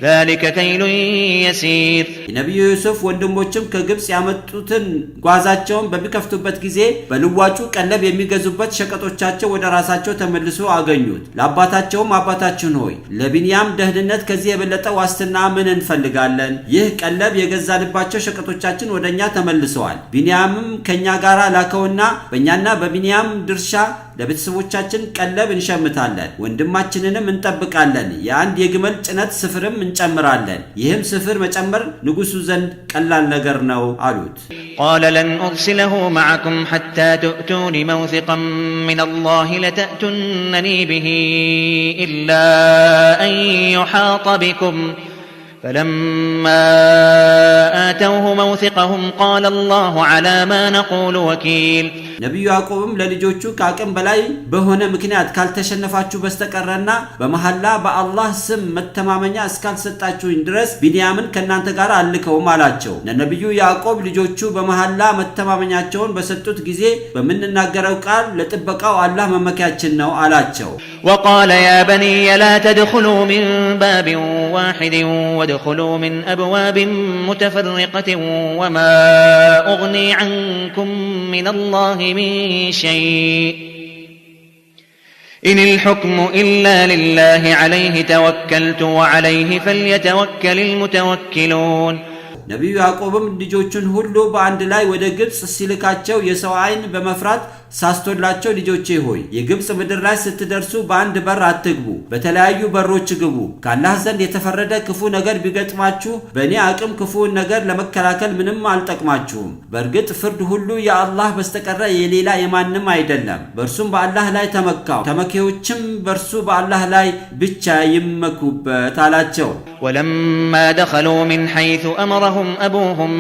ذلك كيل يسير። የነቢዩ ዩሱፍ ወንድሞችም ከግብፅ ያመጡትን ጓዛቸውን በሚከፍቱበት ጊዜ በልዋጩ ቀለብ የሚገዙበት ሸቀጦቻቸው ወደ ራሳቸው ተመልሶ አገኙት። ለአባታቸውም አባታችን ሆይ፣ ለቢንያም ደህንነት ከዚህ የበለጠ ዋስትና ምን እንፈልጋለን? ይህ ቀለብ የገዛንባቸው ሸቀጦቻችን ወደ እኛ ተመልሰዋል። ቢንያምም ከእኛ ጋር ላከውና በእኛና በቢንያም ድርሻ ለቤተሰቦቻችን ቀለብ እንሸምታለን፣ ወንድማችንንም እንጠብቃለን፣ የአንድ የግመል ጭነት ስፍርም እንጨምራለን። ይህም ስፍር መጨመር ንጉሱ ዘንድ ቀላል ነገር ነው አሉት። قال لن أرسله معكم حتى تؤتون موثقا من الله لتأتونني به إلا أن يحاط بكم. فلما آتوه موثقهم قال الله على ما نقول وكيل። ነቢዩ ያዕቆብም ለልጆቹ ከአቅም በላይ በሆነ ምክንያት ካልተሸነፋችሁ በስተቀረና በመሐላ በአላህ ስም መተማመኛ እስካልሰጣችሁኝ ድረስ ቢንያምን ከእናንተ ጋር አልልከውም አላቸው። ለነቢዩ ያዕቆብ ልጆቹ በመሐላ መተማመኛቸውን በሰጡት ጊዜ በምንናገረው ቃል ለጥበቃው አላህ መመኪያችን ነው አላቸው። وقال يا بني لا تدخلوا من باب واحد وادخلوا من أبواب متفرقة وما أغني عنكم من الله من شيء، إن الحكم إلا لله، عليه توكلت وعليه فليتوكل المتوكلون። ነቢዩ ያዕቆብም ልጆቹን ሁሉ በአንድ ላይ ወደ ግብፅ ሲልካቸው የሰው ዓይን በመፍራት ሳስቶላቸው፣ ልጆቼ ሆይ፣ የግብፅ ምድር ላይ ስትደርሱ በአንድ በር አትግቡ፣ በተለያዩ በሮች ግቡ። ከአላህ ዘንድ የተፈረደ ክፉ ነገር ቢገጥማችሁ በእኔ አቅም ክፉውን ነገር ለመከላከል ምንም አልጠቅማችሁም። በእርግጥ ፍርድ ሁሉ የአላህ በስተቀረ የሌላ የማንም አይደለም። በእርሱም በአላህ ላይ ተመካሁ፣ ተመኪዎችም በእርሱ በአላህ ላይ ብቻ ይመኩበት አላቸው። ولما دخلوا من حيث أمرهم أبوهم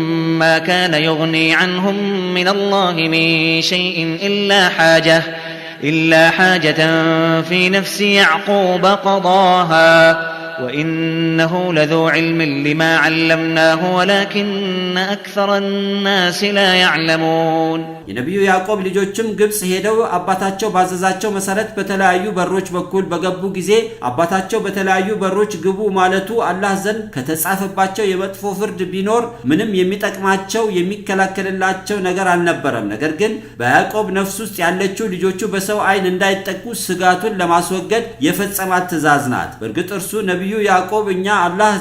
ما كان يغني عنهم من الله من شيء إلا حاجة في نفس يعقوب قضاها. وإنه لذو علم لما علمناه ولكن أكثر الناس لا يعلمون። የነቢዩ ያዕቆብ ልጆችም ግብፅ ሄደው አባታቸው ባዘዛቸው መሰረት በተለያዩ በሮች በኩል በገቡ ጊዜ፣ አባታቸው በተለያዩ በሮች ግቡ ማለቱ አላህ ዘንድ ከተጻፈባቸው የመጥፎ ፍርድ ቢኖር ምንም የሚጠቅማቸው የሚከላከልላቸው ነገር አልነበረም። ነገር ግን በያዕቆብ ነፍስ ውስጥ ያለችው ልጆቹ በሰው ዓይን እንዳይጠቁ ስጋቱን ለማስወገድ የፈጸማት ትእዛዝ ናት። በእርግጥ እርሱ ነቢዩ ያዕቆብ እኛ አላህ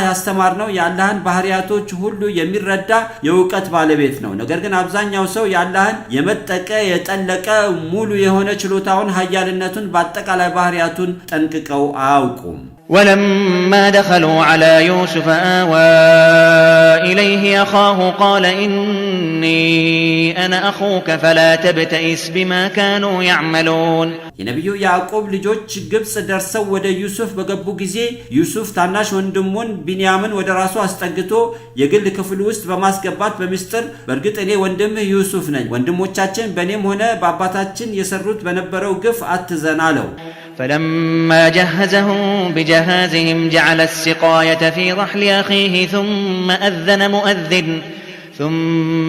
ያስተማርነው የአላህን ባህሪያቶች ሁሉ የሚረዳ የእውቀት ባለቤት ነው። ነገር ግን አብዛኛው ሰው የአላህን የመጠቀ፣ የጠለቀ፣ ሙሉ የሆነ ችሎታውን፣ ሀያልነቱን፣ በአጠቃላይ ባህሪያቱን ጠንቅቀው አያውቁም። ولما دخلوا على يوسف آوى إليه أخاه قال إني أنا أخوك فلا تبتئس بما كانوا يعملون። የነቢዩ ያዕቆብ ልጆች ግብፅ ደርሰው ወደ ዩሱፍ በገቡ ጊዜ ዩሱፍ ታናሽ ወንድሙን ቢንያምን ወደ ራሱ አስጠግቶ የግል ክፍል ውስጥ በማስገባት በምስጢር በእርግጥ እኔ ወንድምህ ዩሱፍ ነኝ፣ ወንድሞቻችን በእኔም ሆነ በአባታችን የሰሩት በነበረው ግፍ አትዘን አለው። فلما جهزهم بجهازهم جعل السقاية في رحل أخيه ثم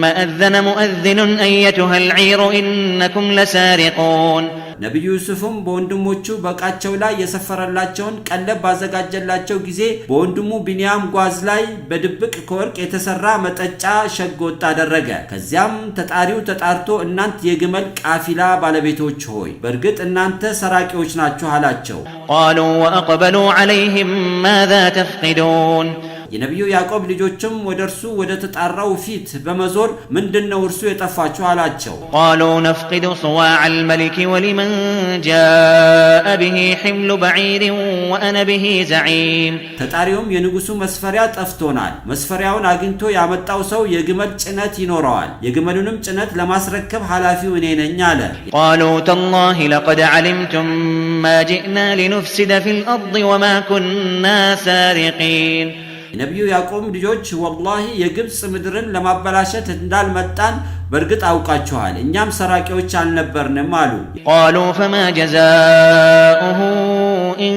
أذن مؤذن أيتها العير إنكم لسارقون። ነቢዩ ዩሱፍም በወንድሞቹ በዕቃቸው ላይ የሰፈረላቸውን ቀለብ ባዘጋጀላቸው ጊዜ በወንድሙ ቢንያም ጓዝ ላይ በድብቅ ከወርቅ የተሰራ መጠጫ ሸጎጥ አደረገ። ከዚያም ተጣሪው ተጣርቶ እናንተ የግመል ቃፊላ ባለቤቶች ሆይ፣ በእርግጥ እናንተ ሰራቂዎች ናችሁ አላቸው። قالوا وأقبلوا عليهم ماذا تفقدون؟ የነቢዩ ያዕቆብ ልጆችም ወደ እርሱ ወደ ተጣራው ፊት በመዞር ምንድን ነው እርሱ የጠፋችሁ አላቸው። قالوا نفقد صواع الملك ولمن جاء به حمل بعير وأنا به زعيم። ተጣሪውም የንጉሱ መስፈሪያ ጠፍቶናል። መስፈሪያውን አግኝቶ ያመጣው ሰው የግመል ጭነት ይኖረዋል። የግመሉንም ጭነት ለማስረከብ ኃላፊው እኔ ነኝ አለ። قالوا تالله لقد علمتم ما جئنا لنفسد في الأرض وما كنا سارقين። የነቢዩ ያዕቆብ ልጆች ወላሂ የግብፅ ምድርን ለማበላሸት እንዳልመጣን በእርግጥ አውቃችኋል፣ እኛም ሰራቂዎች አልነበርንም አሉ። قالوا فما جزاؤه إن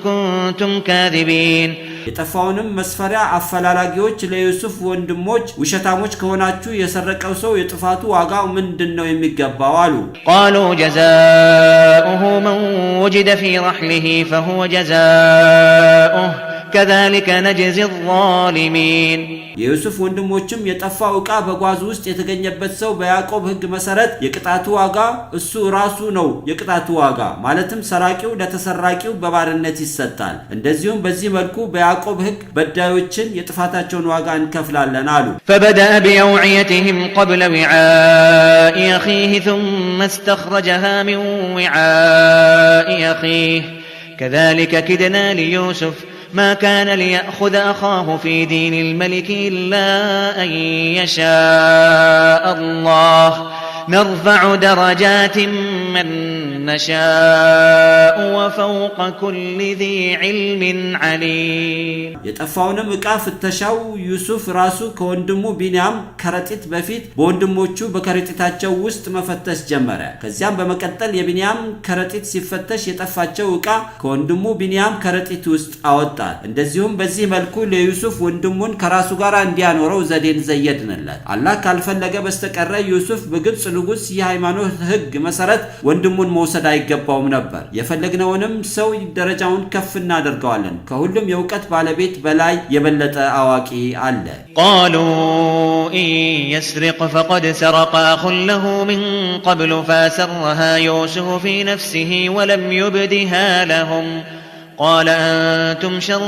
كنتم كاذبين؟ የጠፋውንም መስፈሪያ አፈላላጊዎች ለዩሱፍ ወንድሞች ውሸታሞች ከሆናችሁ የሰረቀው ሰው የጥፋቱ ዋጋው ምንድን ነው የሚገባው አሉ። قالوا جزاؤه من وجد في رحله فهو جزاؤه كذلك نجزي الظالمين። የዩሱፍ ወንድሞችም የጠፋው ዕቃ በጓዙ ውስጥ የተገኘበት ሰው በያዕቆብ ሕግ መሰረት የቅጣቱ ዋጋ እሱ ራሱ ነው። የቅጣቱ ዋጋ ማለትም ሰራቂው ለተሰራቂው በባርነት ይሰጣል። እንደዚሁም በዚህ መልኩ በያዕቆብ ሕግ በዳዮችን የጥፋታቸውን ዋጋ እንከፍላለን አሉ። فبدأ بأوعيتهم قبل وعاء أخيه ثم استخرجها من وعاء أخيه كذلك كدنا ليوسف ما كان ليأخذ أخاه في دين الملك إلا أن يشاء الله نرفع درجات من نشاء وفوق كل ذي علم عليم። የጠፋውንም ዕቃ ፍተሻው ዩሱፍ ራሱ ከወንድሙ ቢንያም ከረጢት በፊት በወንድሞቹ በከረጢታቸው ውስጥ መፈተሽ ጀመረ። ከዚያም በመቀጠል የቢንያም ከረጢት ሲፈተሽ የጠፋቸው ዕቃ ከወንድሙ ቢንያም ከረጢት ውስጥ አወጣት። እንደዚሁም በዚህ መልኩ ለዩሱፍ ወንድሙን ከራሱ ጋር እንዲያኖረው ዘዴን ዘየድንለት። አላህ ካልፈለገ በስተቀረ ዩሱፍ በግብፅ ንጉሥ የሃይማኖት ሕግ መሰረት ወንድሙን መውሰድ አይገባውም ነበር። የፈለግነውንም ሰው ደረጃውን ከፍ እናደርገዋለን። ከሁሉም የእውቀት ባለቤት በላይ የበለጠ አዋቂ አለ። قالوا إن يسرق فقد سرق أخ له من قبل فأسرها يوسف في نفسه ولم يبدها لهم قال أنتم شر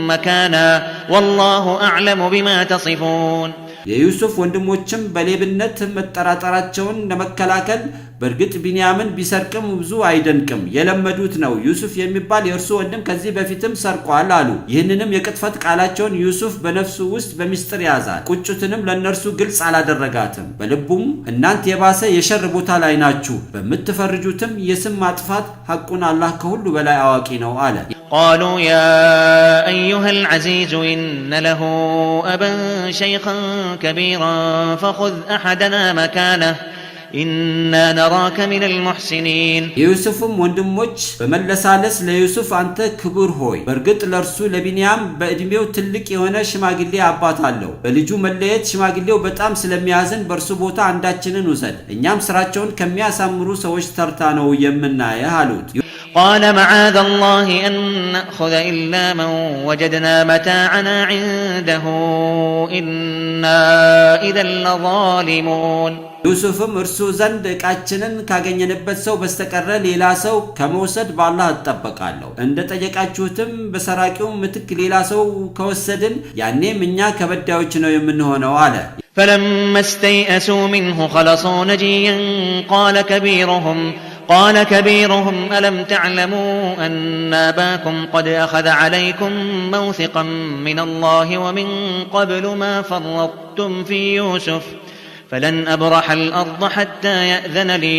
مكانا والله أعلم بما تصفون። የዩሱፍ ወንድሞችም በሌብነት መጠራጠራቸውን ለመከላከል በእርግጥ ቢንያምን ቢሰርቅም ብዙ አይደንቅም፣ የለመዱት ነው። ዩሱፍ የሚባል የእርሱ ወንድም ከዚህ በፊትም ሰርቋል አሉ። ይህንንም የቅጥፈት ቃላቸውን ዩሱፍ በነፍሱ ውስጥ በሚስጥር ያዛት፣ ቁጭትንም ለእነርሱ ግልጽ አላደረጋትም። በልቡም እናንተ የባሰ የሸር ቦታ ላይ ናችሁ፣ በምትፈርጁትም የስም ማጥፋት ሐቁን አላህ ከሁሉ በላይ አዋቂ ነው አለ። قالوا يا أيها العزيز إن له أبا شيخا كبيرا فخذ أحدنا مكانه. إنا نراك من المحسنين። የዩሱፍም ወንድሞች በመለሳለስ ለዩሱፍ አንተ ክቡር ሆይ፣ በእርግጥ ለእርሱ ለቢንያም በዕድሜው ትልቅ የሆነ ሽማግሌ አባት አለው። በልጁ መለየት ሽማግሌው በጣም ስለሚያዝን በእርሱ ቦታ አንዳችንን ውሰድ፣ እኛም ስራቸውን ከሚያሳምሩ ሰዎች ተርታ ነው የምናየህ አሉት። قال معاذ الله أن نأخذ إلا من وجدنا متاعنا عنده إنا إذا لظالمون። ዩሱፍም እርሱ ዘንድ ዕቃችንን ካገኘንበት ሰው በስተቀረ ሌላ ሰው ከመውሰድ በአላህ እጠበቃለሁ። እንደ ጠየቃችሁትም በሰራቂው ምትክ ሌላ ሰው ከወሰድን ያኔም እኛ ከበዳዮች ነው የምንሆነው አለ። فلما استيئسوا منه خلصوا نجيا قال كبيرهم ألم تعلموا أن أباكم قد أخذ عليكم موثقا من الله ومن قبل ما فرطتم في يوسف فلن أبرح الأرض حتى يأذن لي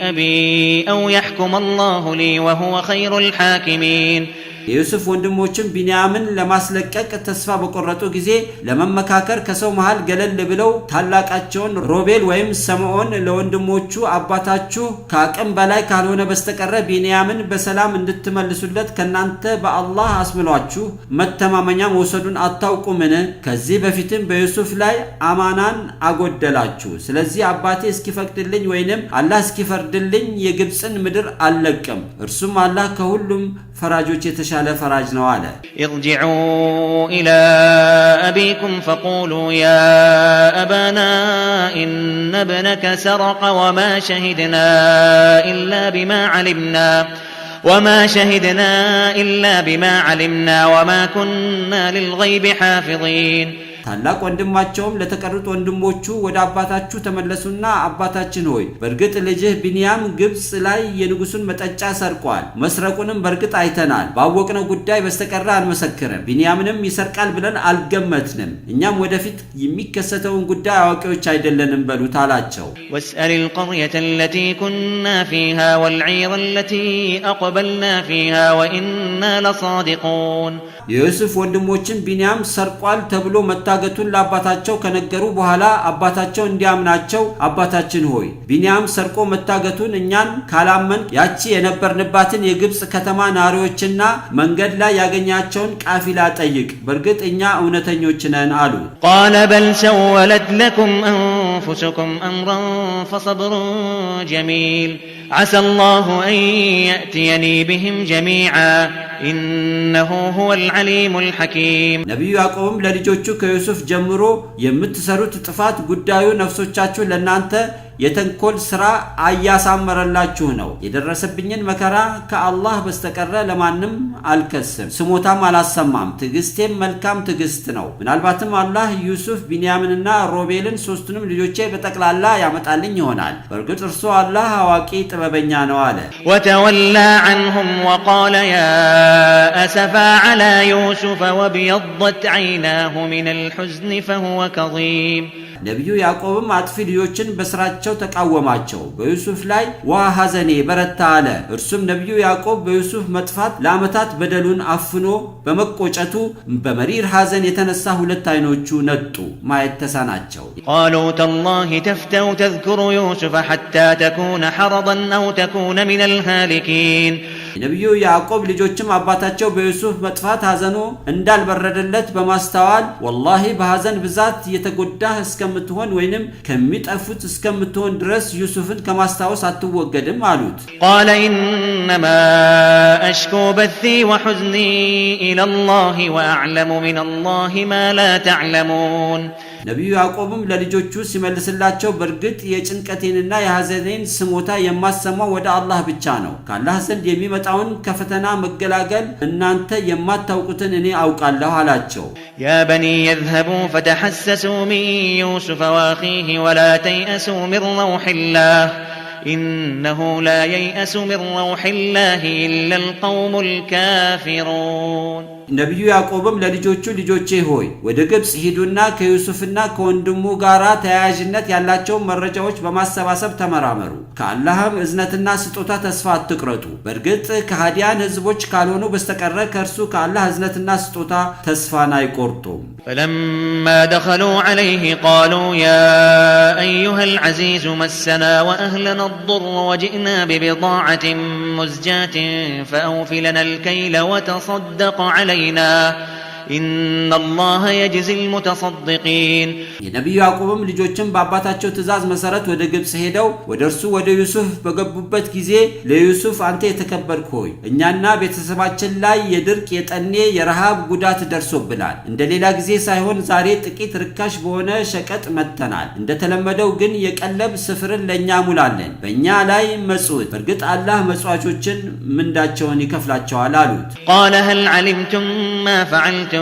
أبي أو يحكم الله لي وهو خير الحاكمين። የዩሱፍ ወንድሞችም ቢንያምን ለማስለቀቅ ተስፋ በቆረጡ ጊዜ ለመመካከር ከሰው መሃል ገለል ብለው ታላቃቸውን ሮቤል ወይም ስምዖን ለወንድሞቹ አባታችሁ ከአቅም በላይ ካልሆነ በስተቀረ ቢንያምን በሰላም እንድትመልሱለት ከናንተ በአላህ አስምሏችሁ መተማመኛ መውሰዱን አታውቁምን? ከዚህ በፊትም በዩሱፍ ላይ አማናን አጎደላችሁ። ስለዚህ አባቴ እስኪፈቅድልኝ ወይንም አላህ እስኪፈርድልኝ የግብፅን ምድር አልለቅም። እርሱም አላህ ከሁሉም ፈራጆች የተሻለ ፈራጅ ነው አለ። ارجعوا إلى أبيكم فقولوا يا أبانا إن ابنك سرق وما شهدنا إلا بما علمنا وما كنا للغيب حافظين። ታላቅ ወንድማቸውም ለተቀሩት ወንድሞቹ ወደ አባታችሁ ተመለሱና አባታችን ሆይ፣ በእርግጥ ልጅህ ቢንያም ግብፅ ላይ የንጉሱን መጠጫ ሰርቋል። መስረቁንም በእርግጥ አይተናል። ባወቅነው ጉዳይ በስተቀረ አንመሰክርም። ቢንያምንም ይሰርቃል ብለን አልገመትንም። እኛም ወደፊት የሚከሰተውን ጉዳይ አዋቂዎች አይደለንም በሉት አላቸው። واسأل القرية التي كنا فيها والعير التي أقبلنا فيها وإنا لصادقون። የዮሴፍ ወንድሞችም ቢንያም ሰርቋል ተብሎ መታገቱን ለአባታቸው ከነገሩ በኋላ አባታቸው እንዲያምናቸው አባታችን ሆይ፣ ቢንያም ሰርቆ መታገቱን እኛን ካላመንክ ያቺ የነበርንባትን የግብፅ ከተማ ነዋሪዎችና መንገድ ላይ ያገኛቸውን ቃፊላ ጠይቅ፣ በእርግጥ እኛ እውነተኞች ነን አሉ። قال بل سولت لكم أنفسكم أمرا فصبر جميل عسى الله أن يأتيني بهم جميعا إنه هو العليم الحكيم። ነቢዩ ያዕቆብም ለልጆቹ ከዩሱፍ ጀምሮ የምትሰሩት ጥፋት ጉዳዩ ነፍሶቻችሁ ለእናንተ የተንኮል ሥራ እያሳመረላችሁ ነው። የደረሰብኝን መከራ ከአላህ በስተቀረ ለማንም አልከስም፣ ስሞታም አላሰማም። ትዕግስቴም መልካም ትዕግስት ነው። ምናልባትም አላህ ዩሱፍ፣ ቢንያምንና ሮቤልን ሦስቱንም ልጆቼ በጠቅላላ ያመጣልኝ ይሆናል። በእርግጥ እርሱ አላህ አዋቂ ጥበበኛ ነው አለ። وتولى عنهم وقال يا أسفا على يوسف وابيضت عيناه من الحزن فهو كظيم። ነቢዩ ያዕቆብም አጥፊ ልጆችን በስራቸው ተቃወማቸው። በዩሱፍ ላይ ዋ ሐዘኔ በረታ አለ። እርሱም ነቢዩ ያዕቆብ በዩሱፍ መጥፋት ለዓመታት በደሉን አፍኖ በመቆጨቱ በመሪር ሐዘን የተነሳ ሁለት ዓይኖቹ ነጡ፣ ማየት ተሳናቸው። قالوا تالله تفتأ تذكر يوسف حتى تكون حرضا أو تكون من الهالكين። የነቢዩ ያዕቆብ ልጆችም አባታቸው በዩሱፍ መጥፋት ሐዘኑ እንዳልበረደለት በማስተዋል ወላሂ በሐዘን ብዛት የተጎዳህ እስከምትሆን ወይንም ከሚጠፉት እስከምትሆን ድረስ ዩሱፍን ከማስታወስ አትወገድም አሉት። قال إنما أشكو بثي وحزني إلى الله وأعلم من الله ما لا تعلمون። ነቢዩ ያዕቆብም ለልጆቹ ሲመልስላቸው በእርግጥ የጭንቀቴንና የሐዘኔን ስሞታ የማሰማው ወደ አላህ ብቻ ነው። ከአላህ ዘንድ የሚመጣውን ከፈተና መገላገል እናንተ የማታውቁትን እኔ አውቃለሁ አላቸው። يا بني اذهبوا فتحسسوا من يوسف وأخيه ولا تيأسوا من روح الله إنه لا ييأس من روح الله إلا القوم الكافرون. ነቢዩ ያዕቆብም ለልጆቹ ልጆቼ ሆይ ወደ ግብጽ ሂዱና ከዩሱፍና ከወንድሙ ጋር ተያያዥነት ያላቸውን መረጃዎች በማሰባሰብ ተመራመሩ። ከአላህም እዝነትና ስጦታ ተስፋ አትቁረጡ። በእርግጥ ከሃዲያን ህዝቦች ካልሆኑ በስተቀረ ከእርሱ ከአላህ እዝነትና ስጦታ ተስፋን አይቆርጡም። فلما دخلوا عليه قالوا يا أيها العزيز مسنا وأهلنا الضر وجئنا ببضاعة مزجاة فأوف لنا الكيل وتصدق علينا إن الله يجزي المتصدقين። የነቢዩ ያዕቆብም ልጆችም በአባታቸው ትእዛዝ መሰረት ወደ ግብጽ ሄደው ወደ እርሱ ወደ ዩሱፍ በገቡበት ጊዜ ለዩሱፍ አንተ የተከበርክ ሆይ፣ እኛና ቤተሰባችን ላይ የድርቅ፣ የጠኔ፣ የረሃብ ጉዳት ደርሶብናል። እንደ ሌላ ጊዜ ሳይሆን ዛሬ ጥቂት ርካሽ በሆነ ሸቀጥ መጥተናል። እንደተለመደው ግን የቀለብ ስፍርን ለእኛ ሙላለን፣ በእኛ ላይ መጽውት። በእርግጥ አላህ መጽዋቾችን ምንዳቸውን ይከፍላቸዋል አሉት። قال هل علمتم ما فعلتم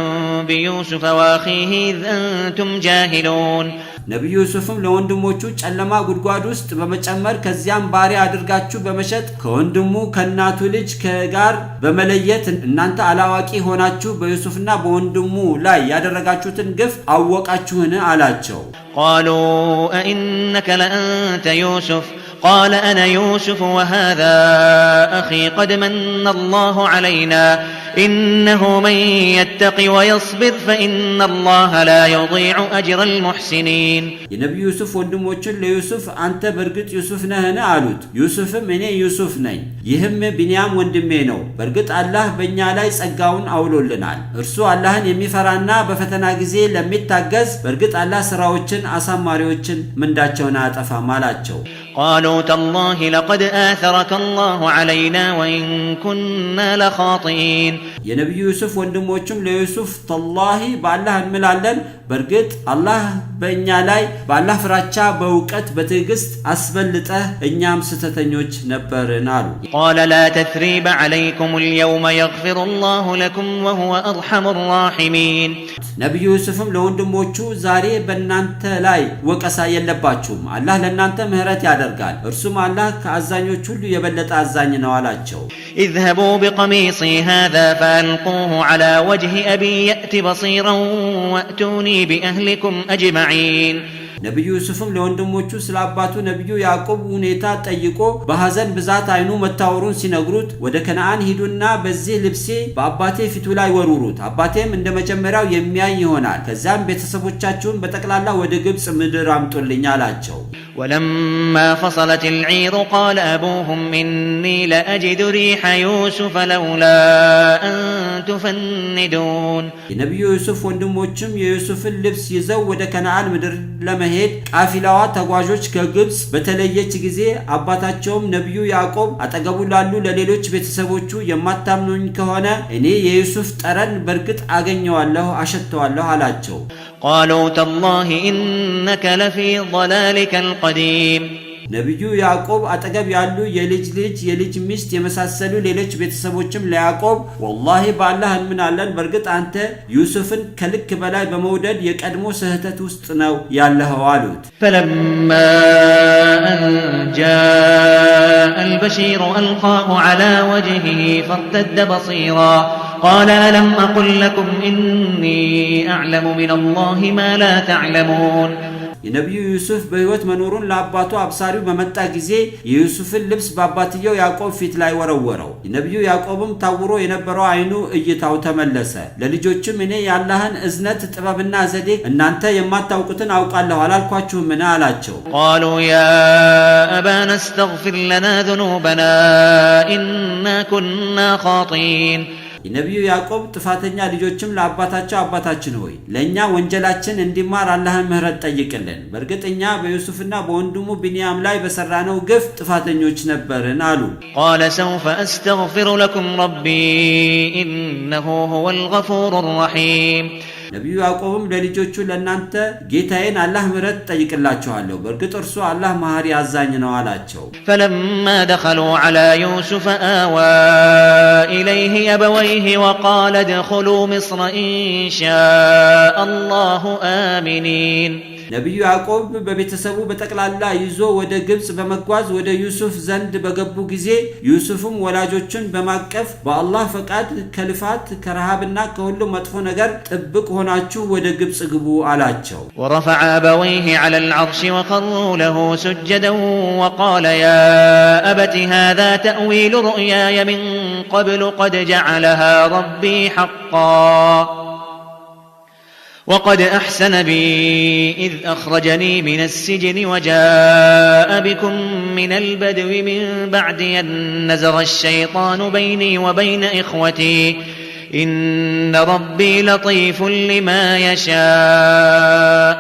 بيوسف وأخيه إذ أنتم جاهلون؟ ነቢዩ ዩሱፍም ለወንድሞቹ ጨለማ ጉድጓድ ውስጥ በመጨመር፣ ከዚያም ባሪያ አድርጋችሁ በመሸጥ፣ ከወንድሙ ከእናቱ ልጅ ጋር በመለየት፣ እናንተ አላዋቂ ሆናችሁ በዩሱፍና በወንድሙ ላይ ያደረጋችሁትን ግፍ አወቃችሁን? አላቸው። قالوا أئنك لأنت يوسف؟ قال أنا يوسف وهذا أخي، قد من الله علينا، إنه من يتق ويصبر فإن الله لا يضيع أجر المحسنين። የነቢዩ ዩሱፍ ወንድሞችን ለዩሱፍ አንተ በእርግጥ ዩሱፍ ነህን? አሉት። ዩሱፍም እኔ ዩሱፍ ነኝ፣ ይህም ቢንያም ወንድሜ ነው። በእርግጥ አላህ በእኛ ላይ ጸጋውን አውሎልናል። እርሱ አላህን የሚፈራና በፈተና ጊዜ ለሚታገዝ፣ በእርግጥ አላህ ስራዎችን አሳማሪዎችን ምንዳቸውን አያጠፋም አላቸው። قالوا تالله لقد آثرك الله علينا وإن كنا لخاطئين። የነቢዩ ዩሱፍ ወንድሞችም ለዩሱፍ ተላሂ፣ በአላህ እንምላለን፣ በእርግጥ አላህ በእኛ ላይ በአላህ ፍራቻ፣ በእውቀት፣ በትዕግስት አስበልጠህ፣ እኛም ስህተተኞች ነበርን አሉ። قال لا تثريب عليكم اليوم، يغفر الله لكم وهو أرحم الراحمين። ነቢዩ ዩሱፍም ለወንድሞቹ ዛሬ በእናንተ ላይ ወቀሳ የለባችሁም፣ አላህ ለእናንተ ምህረት ያደርጋል፣ እርሱም አላህ ከአዛኞች ሁሉ የበለጠ አዛኝ ነው አላቸው። اذهبوا بقميصي هذا فألقوه على وجه أبي يأت بصيرا وأتوني بأهلكم أجمعين። ነቢዩ ዩሱፍም ለወንድሞቹ ስለ አባቱ ነቢዩ ያዕቆብ ሁኔታ ጠይቆ በሐዘን ብዛት አይኑ መታወሩን ሲነግሩት፣ ወደ ከነአን ሂዱና በዚህ ልብሴ በአባቴ ፊቱ ላይ ወርውሩት፣ አባቴም እንደ መጀመሪያው የሚያይ ይሆናል። ከዚያም ቤተሰቦቻችሁን በጠቅላላ ወደ ግብፅ ምድር አምጡልኝ አላቸው። ولما فصلت العير قال أبوهم إني لأجد ريح يوسف لولا أن تفندون። የነቢዩ ዩሱፍ ወንድሞችም የዩሱፍን ልብስ ይዘው ወደ ከነአን ምድር ለመሄድ ቃፊላዋ ተጓዦች ከግብፅ በተለየች ጊዜ፣ አባታቸውም ነቢዩ ያዕቆብ አጠገቡ ላሉ ለሌሎች ቤተሰቦቹ የማታምኑኝ ከሆነ እኔ የዩሱፍ ጠረን በእርግጥ አገኘዋለሁ፣ አሸተዋለሁ አላቸው። قالوا تالله إنك لفي ضلالك القديم። ነቢዩ ያዕቆብ አጠገብ ያሉ የልጅ ልጅ፣ የልጅ ሚስት የመሳሰሉ ሌሎች ቤተሰቦችም ለያዕቆብ ወላሂ፣ በአላህ እንምናለን፣ በእርግጥ አንተ ዩሱፍን ከልክ በላይ በመውደድ የቀድሞ ስህተት ውስጥ ነው ያለኸው አሉት። فلما أن جاء البشير ألقاه على وجهه فارتد بصيرا، قال ألم أقل لكم إني أعلم من الله ما لا تعلمون؟ የነቢዩ ዩሱፍ በሕይወት መኖሩን ለአባቱ አብሳሪው በመጣ ጊዜ የዩሱፍን ልብስ በአባትየው ያዕቆብ ፊት ላይ ወረወረው። የነቢዩ ያዕቆብም ታውሮ የነበረው አይኑ እይታው ተመለሰ። ለልጆችም እኔ የአላህን እዝነት፣ ጥበብና ዘዴ እናንተ የማታውቁትን አውቃለሁ አላልኳችሁምን? አላቸው። قالوا يا أبانا استغفر لنا ذنوبنا إنا كنا خاطئين። የነቢዩ ያዕቆብ ጥፋተኛ ልጆችም ለአባታቸው አባታችን ሆይ፣ ለእኛ ወንጀላችን እንዲማር አላህን ምህረት ጠይቅልን። በእርግጥ እኛ በዩሱፍና በወንድሙ ቢንያም ላይ በሰራነው ግፍ ጥፋተኞች ነበርን አሉ። قال سوف أستغفر لكم ربي إنه هو الغفور الرحيم። ነቢዩ ያዕቆብም ለልጆቹ ለእናንተ ጌታዬን አላህ ምህረት ጠይቅላችኋለሁ፣ በእርግጥ እርሱ አላህ መሐሪ አዛኝ ነው አላቸው። فلما دخلوا على يوسف آوى إليه أبويه وقال ادخلوا مصر إن شاء الله آمنين። ነቢዩ ያዕቆብ በቤተሰቡ በጠቅላላ ይዞ ወደ ግብጽ በመጓዝ ወደ ዩሱፍ ዘንድ በገቡ ጊዜ ዩሱፍም ወላጆቹን በማቀፍ በአላህ ፈቃድ ከልፋት ከረሃብና ከሁሉም መጥፎ ነገር ጥብቅ ሆናችሁ ወደ ግብጽ ግቡ አላቸው። ورفع أبويه على العرش وخروا له سجدا وقال يا أبت هذا تأويل رؤياي من قبل قد جعلها ربي حقا وقد أحسن بي إذ أخرجني من السجن وجاء بكم من البدو من بعد أن نزغ الشيطان بيني وبين إخوتي إن ربي لطيف لما يشاء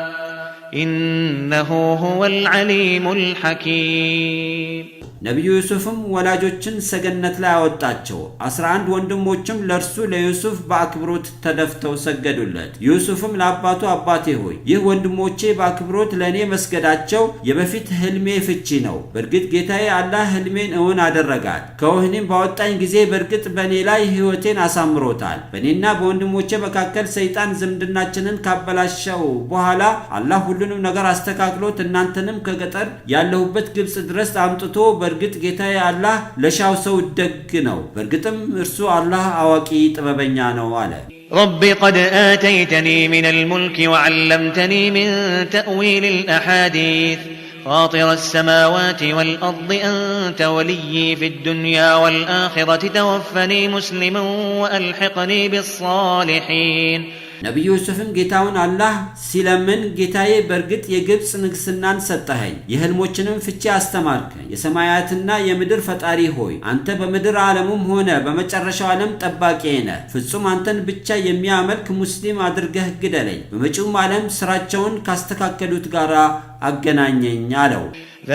إنه هو العليم الحكيم። ነቢዩ ዩሱፍም ወላጆችን ሰገነት ላይ አወጣቸው። 11 ወንድሞችም ለእርሱ ለዩሱፍ በአክብሮት ተደፍተው ሰገዱለት። ዩሱፍም ለአባቱ አባቴ ሆይ፣ ይህ ወንድሞቼ በአክብሮት ለእኔ መስገዳቸው የበፊት ህልሜ ፍቺ ነው። በእርግጥ ጌታዬ አላህ ህልሜን እውን አደረጋት። ከወህኒም ባወጣኝ ጊዜ በእርግጥ በእኔ ላይ ህይወቴን አሳምሮታል። በእኔና በወንድሞቼ መካከል ሰይጣን ዝምድናችንን ካበላሸው በኋላ አላህ ሁሉንም ነገር አስተካክሎት እናንተንም ከገጠር ያለሁበት ግብፅ ድረስ አምጥቶ በእርግጥ ጌታዬ አላህ ለሻው ሰው ደግ ነው። በእርግጥም እርሱ አላህ አዋቂ ጥበበኛ ነው አለ። رب قد آتيتني من الملك وعلمتني من تأويل الأحاديث فاطر السماوات والأرض أنت وليي في الدنيا والآخرة توفني مسلما وألحقني بالصالحين። ነቢዩ ዩሱፍም ጌታውን አላህ ሲለምን ጌታዬ፣ በእርግጥ የግብፅ ንግስናን ሰጠኸኝ፣ የህልሞችንም ፍቺ አስተማርከኝ። የሰማያትና የምድር ፈጣሪ ሆይ፣ አንተ በምድር ዓለሙም ሆነ በመጨረሻው ዓለም ጠባቂዬ ነህ። ፍጹም አንተን ብቻ የሚያመልክ ሙስሊም አድርገህ ግደለኝ፣ በመጪውም ዓለም ስራቸውን ካስተካከሉት ጋር አገናኘኝ አለው።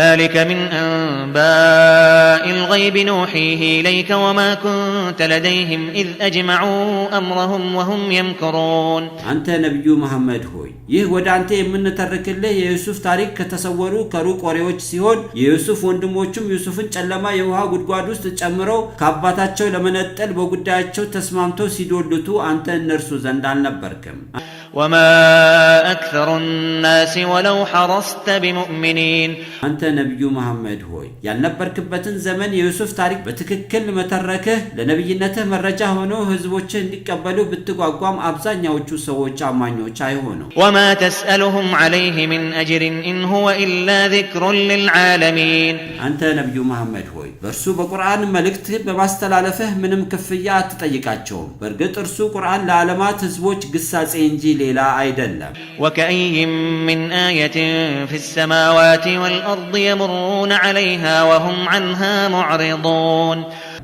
ذلك من أنباء الغيب نوحيه إليك وما كنت لديهم إذ أجمعوا أمرهم وهم يمكرون። አንተ ነቢዩ መሐመድ ሆይ፣ ይህ ወደ አንተ የምንተርክልህ የዩሱፍ ታሪክ ከተሰወሩ ከሩቅ ወሬዎች ሲሆን የዩሱፍ ወንድሞቹም ዩሱፍን ጨለማ የውሃ ጉድጓድ ውስጥ ጨምረው ከአባታቸው ለመነጠል በጉዳያቸው ተስማምተው ሲዶልቱ አንተ እነርሱ ዘንድ አልነበርክም። وما أكثر الناس ولو حرصت بمؤمنين። አንተ ነቢዩ መሐመድ ሆይ፣ ያልነበርክበትን ዘመን የዩሱፍ ታሪክ በትክክል መተረክህ ለነቢይነትህ መረጃ ሆኖ ህዝቦችህ እንዲቀበሉ ብትጓጓም አብዛኛዎቹ ሰዎች አማኞች አይሆኑም። وما تسألهم عليه من أجر إن هو إلا ذكر للعالمين። አንተ ነቢዩ መሐመድ ሆይ፣ በእርሱ በቁርአን መልእክት በማስተላለፍህ ምንም ክፍያ አትጠይቃቸውም። በእርግጥ እርሱ ቁርአን ለዓለማት ህዝቦች ግሳጼ እንጂ ሌላ አይደለም። وكأي من آية في السماوات والأرض يمرون عليها وهم عنها معرضون።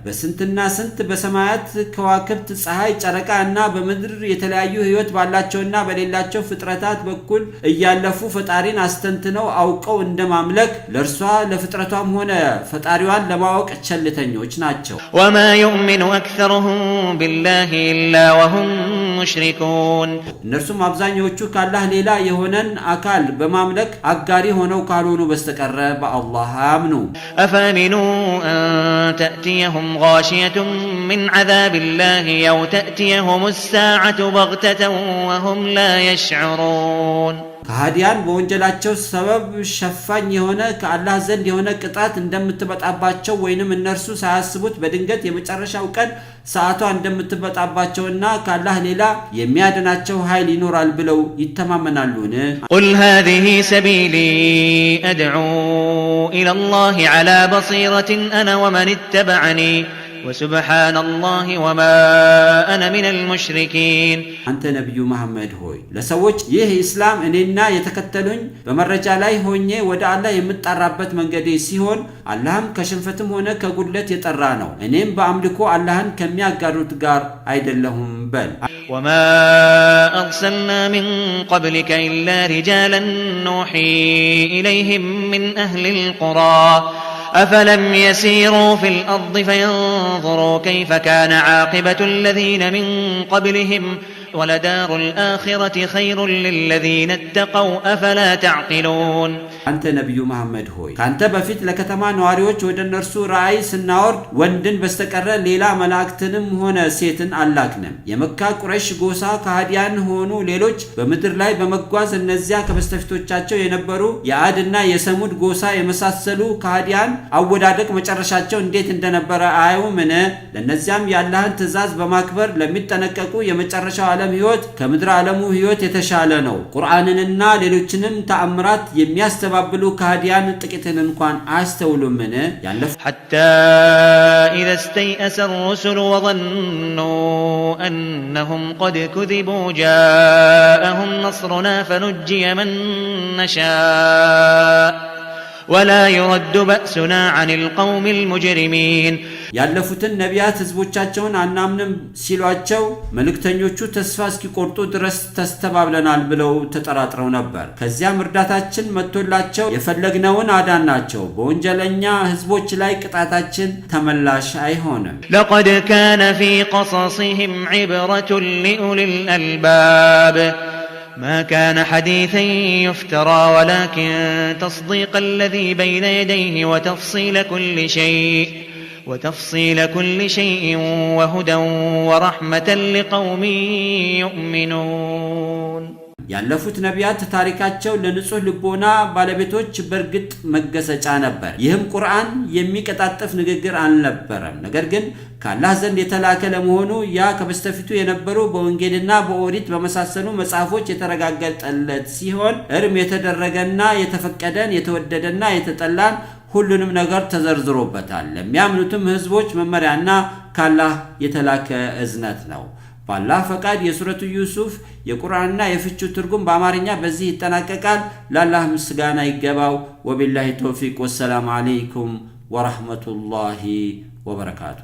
በስንትና ስንት በሰማያት ከዋክብት፣ ፀሐይ፣ ጨረቃ እና በምድር የተለያዩ ህይወት ባላቸውና በሌላቸው ፍጥረታት በኩል እያለፉ ፈጣሪን አስተንትነው አውቀው እንደማምለክ ለእርሷ ለፍጥረቷም ሆነ ፈጣሪዋን ለማወቅ ቸልተኞች ናቸው። وما يؤمن أكثرهم بالله إلا وهم مشركون። እነርሱም አብዛኛዎቹ ካላህ ሌላ የሆነን አካል በማምለክ አጋሪ ሆነው ካልሆኑ በስተቀረ በአላህ አያምኑም። أفأمنوا أن تأتيهم غاشية من عذاب الله أو تأتيهم الساعة بغتة وهم لا يشعرون። ከሃዲያን በወንጀላቸው ሰበብ ሸፋኝ የሆነ ከአላህ ዘንድ የሆነ ቅጣት እንደምትመጣባቸው ወይንም እነርሱ ሳያስቡት በድንገት የመጨረሻው ቀን ሰዓቷ እንደምትመጣባቸውና ከአላህ ሌላ የሚያድናቸው ኃይል ይኖራል ብለው ይተማመናሉን? قل هذه سبيلي أدعو إلى الله على بصيرة أنا ومن اتبعني وسبحان الله وما أنا من المشركين። አንተ ነቢዩ መሐመድ ሆይ፣ ለሰዎች ይህ ኢስላም እኔና የተከተሉኝ በመረጃ ላይ ሆኜ ወደ አላህ የምጣራበት መንገዴ ሲሆን አላህም ከሽንፈትም ሆነ ከጉድለት የጠራ ነው። እኔም በአምልኮ አላህን ከሚያጋሩት ጋር አይደለሁም በል። وما أرسلنا من قبلك إلا رجالا نوحي إليهم من أهل القرى أفلم يسيروا في الأرض فينظروا كيف كان عاقبة الذين من قبلهم. ولدار الآخرة خير للذين اتقوا أفلا تعقلون። አንተ ነቢዩ መሐመድ ሆይ፣ ካንተ በፊት ለከተማ ነዋሪዎች ወደ እነርሱ ራእይ ስናወርድ ወንድን በስተቀረ ሌላ መላእክትንም ሆነ ሴትን አላክንም። የመካ ቁረይሽ ጎሳ ከሃዲያን ሆኑ ሌሎች በምድር ላይ በመጓዝ እነዚያ ከበስተፊቶቻቸው የነበሩ የአድና የሰሙድ ጎሳ የመሳሰሉ ከሃዲያን አወዳደቅ መጨረሻቸው እንዴት እንደነበረ አያዩምን? ለእነዚያም የአላህን ትእዛዝ በማክበር ለሚጠነቀቁ የመጨረሻው ዓለም ሕይወት ከምድር ዓለሙ ሕይወት የተሻለ ነው። ቁርአንንና ሌሎችንም ተአምራት የሚያስተባብሉ ከሃዲያን ጥቂትን እንኳን አያስተውሉምን? ያለፉ حتى إذا استيأس الرسل وظنوا أنهم قد كذبوا جاءهم نصرنا فنجي من نشاء ولا يرد بأسنا عن القوم المجرمين። ያለፉትን ነቢያት ህዝቦቻቸውን አናምንም ሲሏቸው መልእክተኞቹ ተስፋ እስኪቆርጡ ድረስ ተስተባብለናል ብለው ተጠራጥረው ነበር። ከዚያም እርዳታችን መጥቶላቸው የፈለግነውን አዳናቸው። በወንጀለኛ ህዝቦች ላይ ቅጣታችን ተመላሽ አይሆንም። لقد كان في قصصهم عبرة لأولي الألباب. ما كان حديثا يفترى ولكن تصديق الذي بين يديه وتفصيل كل شيء وهدى ورحمة لقوم يؤمنون። ያለፉት ነቢያት ታሪካቸው ለንጹህ ልቦና ባለቤቶች በእርግጥ መገሰጫ ነበር። ይህም ቁርአን የሚቀጣጠፍ ንግግር አልነበረም። ነገር ግን ከአላህ ዘንድ የተላከ ለመሆኑ ያ ከበስተፊቱ የነበሩ በወንጌልና በኦሪት በመሳሰሉ መጽሐፎች የተረጋገጠለት ሲሆን እርም የተደረገና የተፈቀደን፣ የተወደደና የተጠላን ሁሉንም ነገር ተዘርዝሮበታል። ለሚያምኑትም ህዝቦች መመሪያና ካላህ የተላከ እዝነት ነው። በአላህ ፈቃድ የሱረቱ ዩሱፍ የቁርአንና የፍቺው ትርጉም በአማርኛ በዚህ ይጠናቀቃል። ለአላህ ምስጋና ይገባው። ወቢላሂ ተውፊቅ። ወሰላሙ አለይኩም ወረህመቱላሂ ወበረካቱ።